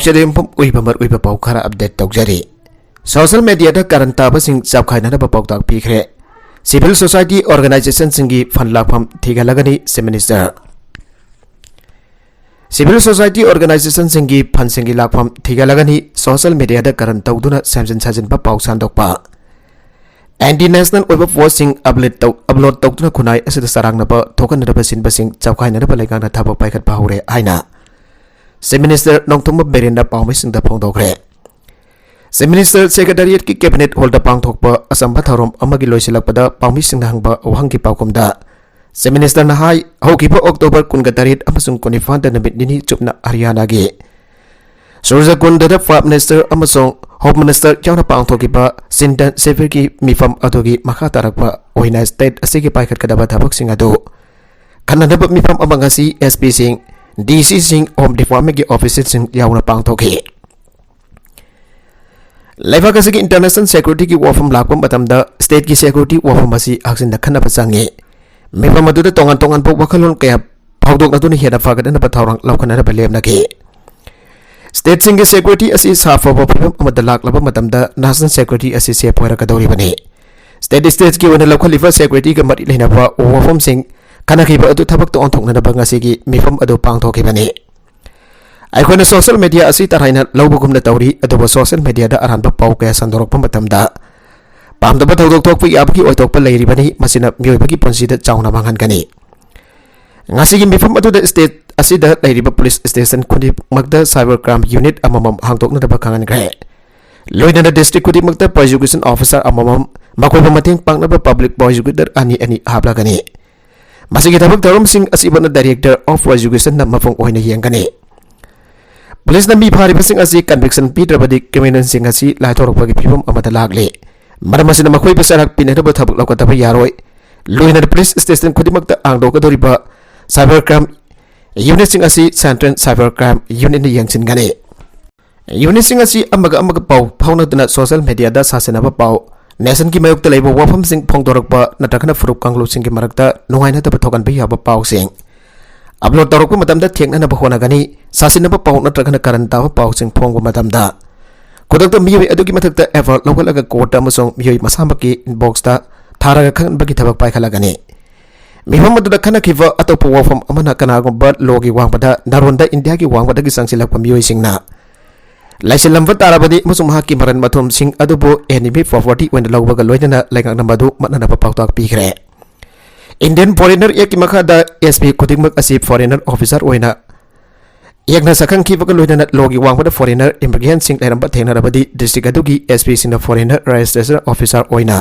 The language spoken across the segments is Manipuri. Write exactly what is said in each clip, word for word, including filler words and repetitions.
ꯁꯤꯗ ꯌꯨꯝꯐꯝ ꯑꯣꯏꯕ ꯃꯔꯨꯑꯣꯏꯕ ꯄꯥꯎ ꯈꯔ ꯑꯞꯗꯦꯠ ꯇꯧꯖꯔꯤ꯫ ꯁꯣꯁꯤꯌꯦꯜ ꯃꯦꯗꯤꯌꯥꯗ ꯀꯔꯟ ꯇꯥꯕꯁꯤꯡ ꯆꯞꯈꯥꯏꯅꯅꯕ ꯄꯥꯎꯇꯥꯛ ꯄꯤꯈ꯭ꯔꯦ꯫ ꯁꯤꯚꯤꯜ ꯁꯣꯁꯥꯏꯇꯤ ꯑꯣꯔꯒꯅꯥꯏꯖꯦꯁꯟꯁꯤꯡꯒꯤ ꯐꯟ ꯂꯥꯛꯐꯝ ꯊꯤꯒꯠꯂꯒꯅꯤ ꯆꯤꯐ ꯃꯤꯅꯤꯁꯇꯔ꯫ ꯁꯤꯚꯤꯜ ꯁꯣꯁꯥꯏꯇꯤ ꯑꯣꯔꯒꯅꯥꯏꯖꯦꯁꯟꯁꯤꯡꯒꯤ ꯐꯟꯁꯤꯡꯒꯤ ꯂꯥꯛꯐꯝ ꯊꯤꯒꯠꯂꯒꯅꯤ꯫ ꯁꯣꯁꯤꯌꯦꯜ ꯃꯦꯗꯤꯌꯥꯗ ꯀꯔꯟ ꯇꯧꯗꯨꯅ ꯁꯦꯝꯖꯤꯟ ꯁꯥꯖꯤꯟꯕ ꯄꯥꯎ ꯁꯟꯗꯣꯛꯄ꯫ ꯑꯦꯟꯇꯤ ꯅꯦꯁꯅꯦꯜ ꯑꯣꯏꯕ ꯄꯣꯁꯁꯤꯡ ꯑꯞꯂꯣꯗ ꯇꯧ-, ꯑꯞꯂꯣꯗ ꯇꯧꯗꯨꯅ ꯈꯨꯟꯅꯥꯏ ꯑꯁꯤꯗ ꯆꯔꯥꯡꯅꯕ ꯊꯣꯛꯍꯟꯅꯗꯕ ꯁꯤꯟꯕꯁꯤꯡ ꯆꯞꯈꯥꯏꯅꯅꯕ ꯂꯩꯉꯥꯛꯅ ꯊꯕꯛ ꯄꯥꯏꯈꯠꯄ ꯍꯧꯔꯦ ꯍꯥꯏꯅ ꯆꯤꯐ ꯃꯤꯅꯤꯁꯇꯔ ꯅꯣꯡꯊꯣꯝꯕꯝ ꯕꯤꯔꯦꯟꯅ ꯄꯥꯎꯃꯤꯁꯤꯡꯗ ꯐꯣꯡꯗꯣꯛꯈ꯭ꯔꯦ꯫ ꯆꯤꯐ ꯃꯤꯅꯤꯁꯇꯔ ꯁꯦꯀ꯭ꯔꯦꯇꯦꯔꯤꯌꯦꯠꯀꯤ ꯀꯦꯕꯤꯅꯦꯠ ꯍꯣꯜꯗ ꯄꯥꯡꯊꯣꯛꯄ ꯑꯆꯝꯕ ꯊꯧꯔꯝ ꯑꯃꯒꯤ ꯂꯣꯏꯁꯤꯜꯂꯛꯄꯗ ꯄꯥꯎꯃꯤꯁꯤꯡꯅ ꯍꯪꯕ ꯋꯥꯍꯪꯒꯤ ꯄꯥꯎꯈꯨꯝꯗ ꯆꯤꯐ ꯃꯤꯅꯤꯁꯇꯔꯅ ꯍꯥꯏ, ꯍꯧꯈꯤꯕ ꯑꯣꯛꯇꯣꯕꯔ ꯀꯨꯟꯒ ꯇꯔꯦꯠ ꯑꯃꯁꯨꯡ ꯀꯨꯟꯅꯤꯄꯥꯟꯗ ꯅꯨꯃꯤꯠ ꯅꯤꯅꯤ ꯆꯨꯞꯅ ꯍꯔꯤꯌꯥꯅꯥꯒꯤ ꯁꯨꯔꯖꯀꯨꯟꯗꯗ ꯄ꯭ꯔꯥꯏꯝ ꯃꯤꯅꯤꯁꯇꯔ ꯑꯃꯁꯨꯡ ꯍꯣꯝ ꯃꯤꯅꯤꯁꯇꯔ ꯌꯥꯎꯅ ꯄꯥꯡꯊꯣꯛꯈꯤꯕ ꯆꯤꯟꯇꯟ ꯁꯤꯕꯤꯔꯒꯤ ꯃꯤꯐꯝ ꯑꯗꯨꯒꯤ ꯃꯈꯥ ꯇꯥꯔꯛꯄ ꯑꯣꯏꯅ ꯁ꯭ꯇꯦꯠ ꯑꯁꯤꯒꯤ ꯄꯥꯏꯈꯠꯀꯗꯕ ꯊꯕꯛꯁꯤꯡ ꯑꯗꯨ ꯈꯟꯅꯅꯕ ꯃꯤꯐꯝ ꯑꯃ ꯉꯁꯤ ꯑꯦꯁ ꯄꯤꯁꯤꯡ, ꯗꯤ ꯁꯤꯁꯤꯡ, ꯍꯣꯝ ꯗꯤꯄꯥꯔꯠꯃꯦꯟꯒꯤ ꯑꯣꯐꯤꯁꯔꯁꯤꯡ ꯌꯥꯎꯅ ꯄꯥꯡꯊꯣꯛꯈꯤ꯫ ꯂꯩꯕꯥꯛ ꯑꯁꯤꯒꯤ ꯏꯟꯇꯔꯅꯦꯁꯅꯦꯜ ꯁꯦꯀ꯭ꯌꯨꯔꯤꯇꯤꯒꯤ ꯋꯥꯐꯝ ꯂꯥꯛꯄ ꯃꯇꯝꯗ ꯁ꯭ꯇꯦꯠꯀꯤ ꯁꯦꯀ꯭ꯌꯨꯔꯤꯇꯤ ꯋꯥꯐꯝ ꯑꯁꯤ ꯍꯛꯆꯤꯟꯅ ꯈꯟꯅꯕ ꯆꯪꯉꯤ꯫ ꯃꯤꯐꯝ ꯑꯗꯨꯗ ꯇꯣꯉꯥꯟ ꯇꯣꯉꯥꯟꯕ ꯋꯥꯈꯜꯂꯣꯟ ꯀꯌꯥ ꯐꯥꯎꯗꯣꯛꯅꯗꯨꯅ ꯍꯦꯟꯅ ꯐꯒꯠꯅꯅꯕ ꯊꯧꯔꯥꯡ ꯂꯧꯈꯠꯅꯅꯕ ꯂꯦꯞꯅꯈꯤ꯫ ꯁ꯭ꯇꯦꯠꯁꯤꯡꯒꯤ ꯁꯦꯀ꯭ꯌꯨꯔꯤꯇꯤ ꯑꯁꯤ ꯁꯥꯐꯕ ꯐꯤꯕꯝ ꯑꯃꯗ ꯂꯥꯛꯂꯕ ꯃꯇꯝꯗ ꯅꯦꯁꯅꯦꯜ ꯁꯦꯀ꯭ꯌꯨꯔꯤꯇꯤ ꯑꯁꯤ ꯁꯦꯐ ꯑꯣꯏꯔꯛꯀꯗꯧꯔꯤꯕꯅꯤ꯫ ꯁ꯭ꯇꯦꯠ ꯁ꯭ꯇꯦꯠꯁꯀꯤ ꯑꯣꯏꯅ ꯂꯧꯈꯠꯂꯤꯕ ꯁꯦꯀ꯭ꯌꯨꯔꯤꯇꯤꯒ ꯃꯔꯤ ꯂꯩꯅꯕ ꯋꯥꯐꯝꯁꯤꯡ ꯈꯟꯅꯈꯤꯕ ꯑꯗꯨ ꯊꯕꯛꯇ ꯑꯣꯟꯊꯣꯛꯅꯅꯕ ꯉꯁꯤꯒꯤ ꯃꯤꯐꯝ ꯑꯗꯨ ꯄꯥꯡꯊꯣꯛꯈꯤꯕꯅꯤ꯫ ꯑꯩꯈꯣꯏꯅ ꯁꯣꯁꯤꯌꯦꯜ ꯃꯦꯗꯤꯌꯥ ꯑꯁꯤ ꯇꯔꯥꯏꯅ ꯂꯧꯕꯒꯨꯝꯅ ꯇꯧꯔꯤ, ꯑꯗꯨꯕꯨ ꯁꯣꯁꯤꯌꯦꯜ ꯃꯦꯗꯤꯌꯥꯗ ꯑꯔꯥꯟꯕ ꯄꯥꯎ ꯀꯌꯥ ꯁꯟꯗꯣꯔꯛꯄ ꯃꯇꯝꯗ ꯄꯥꯝꯗꯕ ꯊꯧꯗꯣꯛ ꯊꯣꯛꯄ ꯌꯥꯕꯒꯤ ꯑꯣꯏꯊꯣꯛꯄ ꯂꯩꯔꯤꯕꯅꯤ꯫ ꯃꯁꯤꯅ ꯃꯤꯑꯣꯏꯕꯒꯤ ꯄꯨꯟꯁꯤꯗ ꯆꯥꯎꯅ ꯃꯥꯡꯍꯟꯒꯅꯤ꯫ ꯉꯁꯤꯒꯤ ꯃꯤꯐꯝ ꯑꯗꯨꯗ ꯁ꯭ꯇꯦꯠ ꯑꯁꯤꯗ ꯂꯩꯔꯤꯕ ꯄꯨꯂꯤꯁ ꯁ꯭ꯇꯦꯁꯟ ꯈꯨꯗꯤꯡꯃꯛꯇ ꯁꯥꯏꯕꯔ ꯀ꯭ꯔꯥꯏꯝ ꯌꯨꯅꯤꯠ ꯑꯃꯃꯝ ꯍꯥꯡꯗꯣꯛꯅꯅꯕ ꯈꯪꯍꯟꯈ꯭ꯔꯦ꯫ ꯂꯣꯏꯅꯅ ꯗꯤꯁꯇ꯭ꯔꯤꯛ ꯈꯨꯗꯤꯡꯃꯛꯇ ꯄ꯭ꯔꯣꯁꯤꯀ꯭ꯌꯨꯁꯟ ꯑꯣꯐꯤꯁꯥꯔ ꯑꯃꯃꯝ, ꯃꯈꯣꯏꯕꯨ ꯃꯇꯦꯡ ꯄꯥꯡꯅꯕ ꯄꯕ꯭ꯂꯤꯛ ꯄ꯭ꯔꯣꯁꯤꯀ꯭ꯌꯨꯇꯔ ꯑꯅꯤ ꯑꯅꯤ ꯍꯥꯞꯂꯒꯅꯤ꯫ ꯃꯁꯤꯒꯤ ꯊꯕꯛ ꯊꯧꯔꯝꯁꯤꯡ ꯑꯁꯤꯕꯨꯅ ꯗꯥꯏꯔꯦꯛꯇꯔ ꯑꯣꯐ ꯄ꯭ꯔꯣꯁꯤꯀ꯭ꯌꯨꯁꯟꯅ ꯃꯄꯨꯡ ꯑꯣꯏꯅ ꯌꯦꯡꯒꯅꯤ꯫ ꯄꯨꯂꯤꯁꯅ ꯃꯤ ꯐꯥꯔꯤꯕꯁꯤꯡ ꯑꯁꯤ ꯀꯟꯚꯤꯛꯁꯟ ꯄꯤꯗ꯭ꯔꯕꯗꯤ ꯀ꯭ꯔꯤꯃꯤꯅꯦꯜꯁꯤꯡ ꯑꯁꯤ ꯂꯥꯏꯊꯣꯔꯛꯄꯒꯤ ꯐꯤꯕꯝ ꯑꯃꯗ ꯂꯥꯛꯂꯤ꯫ ꯃꯔꯝ ꯑꯁꯤꯅ ꯃꯈꯣꯏꯕꯨ ꯆꯩꯔꯥꯛ ꯄꯤꯅꯅꯕ ꯊꯕꯛ ꯂꯧꯈꯠꯇꯕ ꯌꯥꯔꯣꯏ꯫ ꯂꯣꯏꯅꯅ ꯄꯨꯂꯤꯁ ꯁ꯭ꯇꯦꯁꯟ ꯈꯨꯗꯤꯡꯃꯛꯇ ꯍꯥꯡꯗꯣꯛꯀꯗꯧꯔꯤꯕ ꯁꯥꯏꯕꯔ ꯀ꯭ꯔꯥꯏꯝ ꯌꯨꯅꯤꯠꯁꯤꯡ ꯑꯁꯤ ꯁꯦꯟꯇ꯭ꯔꯦꯜ ꯁꯥꯏꯕꯔ ꯀ꯭ꯔꯥꯏꯝ ꯌꯨꯅꯤꯠꯅ ꯌꯦꯡꯁꯤꯟꯒꯅꯤ꯫ ꯌꯨꯅꯤꯠꯁꯤꯡ ꯑꯁꯤ ꯑꯃꯒ ꯑꯃꯒ ꯄꯥꯎ ꯐꯥꯎꯅꯗꯨꯅ ꯁꯣꯁꯤꯌꯦꯜ ꯃꯦꯗꯤꯌꯥꯗ ꯁꯥꯁꯤꯟꯅꯕ ꯄꯥꯎ, ꯅꯦꯁꯟꯒꯤ ꯃꯥꯌꯣꯛꯇ ꯂꯩꯕ ꯋꯥꯐꯝꯁꯤꯡ ꯐꯣꯡꯗꯣꯔꯛꯄ ꯅꯠꯇ꯭ꯔꯒꯅ ꯐꯨꯔꯨꯞ ꯀꯥꯡꯂꯨꯞꯁꯤꯡꯒꯤ ꯃꯔꯛꯇ ꯅꯨꯡꯉꯥꯏꯅꯗꯕ ꯊꯣꯛꯍꯟꯕ ꯌꯥꯕ ꯄꯥꯎꯁꯤꯡ, ꯑꯞꯂꯣꯗ ꯇꯧꯔꯛꯄ ꯃꯇꯝꯗ ꯊꯦꯡꯅꯅꯕ ꯍꯣꯠꯅꯒꯅꯤ꯫ ꯁꯥꯁꯤꯟꯅꯕ ꯄꯥꯎ ꯅꯠꯇ꯭ꯔꯒꯅ ꯀꯔꯟ ꯇꯥꯕ ꯄꯥꯎꯁꯤꯡ ꯐꯣꯡꯕ ꯃꯇꯝꯗ ꯈꯨꯗꯛꯇ ꯃꯤꯑꯣꯏ ꯑꯗꯨꯒꯤ ꯃꯊꯛꯇ ꯑꯦꯐ ꯑꯥꯏ ꯑꯥꯔ ꯂꯧꯈꯠꯂꯒ ꯀꯣꯔꯠꯇ ꯑꯃꯁꯨꯡ ꯃꯤꯑꯣꯏ ꯃꯁꯥꯃꯛꯀꯤ ꯏꯟꯕꯣꯛꯁꯇ ꯊꯥꯔꯒ ꯈꯪꯍꯟꯕꯒꯤ ꯊꯕꯛ ꯄꯥꯏꯈꯠꯂꯒꯅꯤ꯫ ꯃꯤꯐꯝ ꯑꯗꯨꯗ ꯈꯟꯅꯈꯤꯕ ꯑꯇꯣꯞꯄ ꯋꯥꯐꯝ ꯑꯃꯅ ꯀꯅꯥꯒꯨꯝꯕ ꯂꯣꯒꯤ ꯋꯥꯡꯃꯗ ꯅꯥꯔꯣꯟꯗ ꯏꯟꯗꯤꯌꯥꯒꯤ ꯋꯥꯡꯃꯗꯒꯤ ꯆꯪꯁꯤꯜꯂꯛꯄ ꯃꯤꯑꯣꯏꯁꯤꯡꯅ ꯂꯩꯁꯤꯜꯂꯝꯕ ꯇꯥꯔꯕꯗꯤ ꯑꯃꯁꯨꯡ ꯃꯍꯥꯛꯀꯤ ꯃꯔꯟ ꯃꯊꯨꯝꯁꯤꯡ ꯑꯗꯨꯕꯨ ꯑꯦꯅꯤꯃꯤ ꯄ꯭ꯔꯣꯄꯔꯇꯤ ꯑꯣꯏꯅ ꯂꯧꯕꯒ ꯂꯣꯏꯅꯅ ꯂꯩꯉꯥꯛꯅꯕ ꯑꯗꯨ ꯃꯠꯅꯅꯕ ꯄꯥꯎꯇꯥꯛ ꯄꯤꯈ꯭ꯔꯦ꯫ ꯏꯟꯗꯤꯌꯟ ꯐꯣꯔꯦꯅꯔ ꯑꯦꯛꯀꯤ ꯃꯈꯥꯗ ꯑꯦꯁ ꯄꯤ ꯈꯨꯗꯤꯡꯃꯛ ꯑꯁꯤ ꯐꯣꯔꯦꯅꯔ ꯑꯣꯐꯤꯁꯥꯔ ꯑꯣꯏꯅ ꯌꯦꯛꯅ ꯁꯛꯈꯪꯈꯤꯕꯒ ꯂꯣꯏꯅꯅ ꯂꯣꯒꯤ ꯋꯥꯡꯃꯗ ꯐꯣꯔꯦꯅꯔ ꯏꯃꯤꯒ꯭ꯔꯦꯟꯁꯤꯡ ꯂꯩꯔꯝꯕ ꯊꯦꯡꯅꯔꯕꯗꯤ ꯗꯤꯁꯇ꯭ꯔꯤꯛ ꯑꯗꯨꯒꯤ ꯑꯦꯁ ꯄꯤꯁꯤꯡꯅ ꯐꯣꯔꯦꯅꯔ ꯔꯦꯖꯤꯁꯇ꯭ꯔꯦꯁꯟ ꯑꯣꯐꯤꯁꯥꯔ ꯑꯣꯏꯅ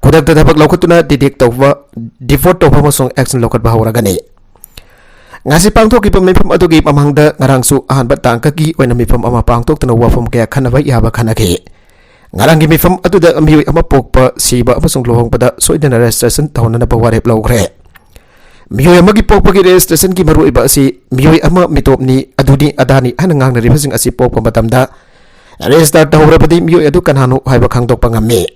ꯈꯨꯗꯛꯇ ꯊꯕꯛ ꯂꯧꯈꯠꯇꯨꯅ ꯗꯤꯇꯦꯛ ꯇꯧꯕ, ꯗꯤꯄꯣꯔꯠ ꯇꯧꯕ ꯑꯃꯁꯨꯡ ꯑꯦꯛꯁꯟ ꯂꯧꯈꯠꯄ ꯍꯧꯔꯒꯅꯤ꯫ ꯉꯁꯤ ꯄꯥꯡꯊꯣꯛꯈꯤꯕ ꯃꯤꯐꯝ ꯑꯗꯨꯒꯤ ꯃꯃꯥꯡꯗ ꯉꯔꯥꯡꯁꯨ ꯑꯍꯥꯟꯕ ꯇꯥꯡꯀꯛꯀꯤ ꯑꯣꯏꯅ ꯃꯤꯐꯝ ꯑꯃ ꯄꯥꯡꯊꯣꯛꯇꯨꯅ ꯋꯥꯐꯝ ꯀꯌꯥ ꯈꯟꯅꯕ ꯌꯥꯕ ꯈꯟꯅꯈꯤ꯫ ꯉꯔꯥꯡꯒꯤ ꯃꯤꯐꯝ ꯑꯗꯨꯗ ꯃꯤꯑꯣꯏ ꯑꯃ ꯄꯣꯛꯄ, ꯁꯤꯕ ꯑꯃꯁꯨꯡ ꯂꯨꯍꯣꯡꯕꯗ ꯁꯣꯏꯗꯅ ꯔꯦꯖꯤꯁꯇ꯭ꯔꯦꯁꯟ ꯇꯧꯍꯟꯅꯕ ꯋꯥꯔꯦꯞ ꯂꯧꯈ꯭ꯔꯦ꯫ ꯃꯤꯑꯣꯏ ꯑꯃꯒꯤ ꯄꯣꯛꯄꯒꯤ ꯔꯦꯖꯤꯁꯇ꯭ꯔꯦꯁꯟꯒꯤ ꯃꯔꯨꯑꯣꯏꯕ ꯑꯁꯤ ꯃꯤꯑꯣꯏ ꯑꯃ ꯃꯤꯇꯣꯞꯅꯤ, ꯑꯗꯨꯅꯤ ꯑꯗꯥꯅꯤ ꯍꯥꯏꯅ ꯉꯥꯡꯅꯔꯤꯕꯁꯤꯡ ꯑꯁꯤ ꯄꯣꯛꯄ ꯃꯇꯝꯗ ꯔꯦꯖꯤꯁꯇꯥꯔ ꯇꯧꯍꯧꯔꯕꯗꯤ ꯃꯤꯑꯣꯏ ꯑꯗꯨ ꯀꯅꯥꯅꯣ ꯍꯥꯏꯕ ꯈꯪꯗꯣꯛꯄ ꯉꯝꯃꯤ꯫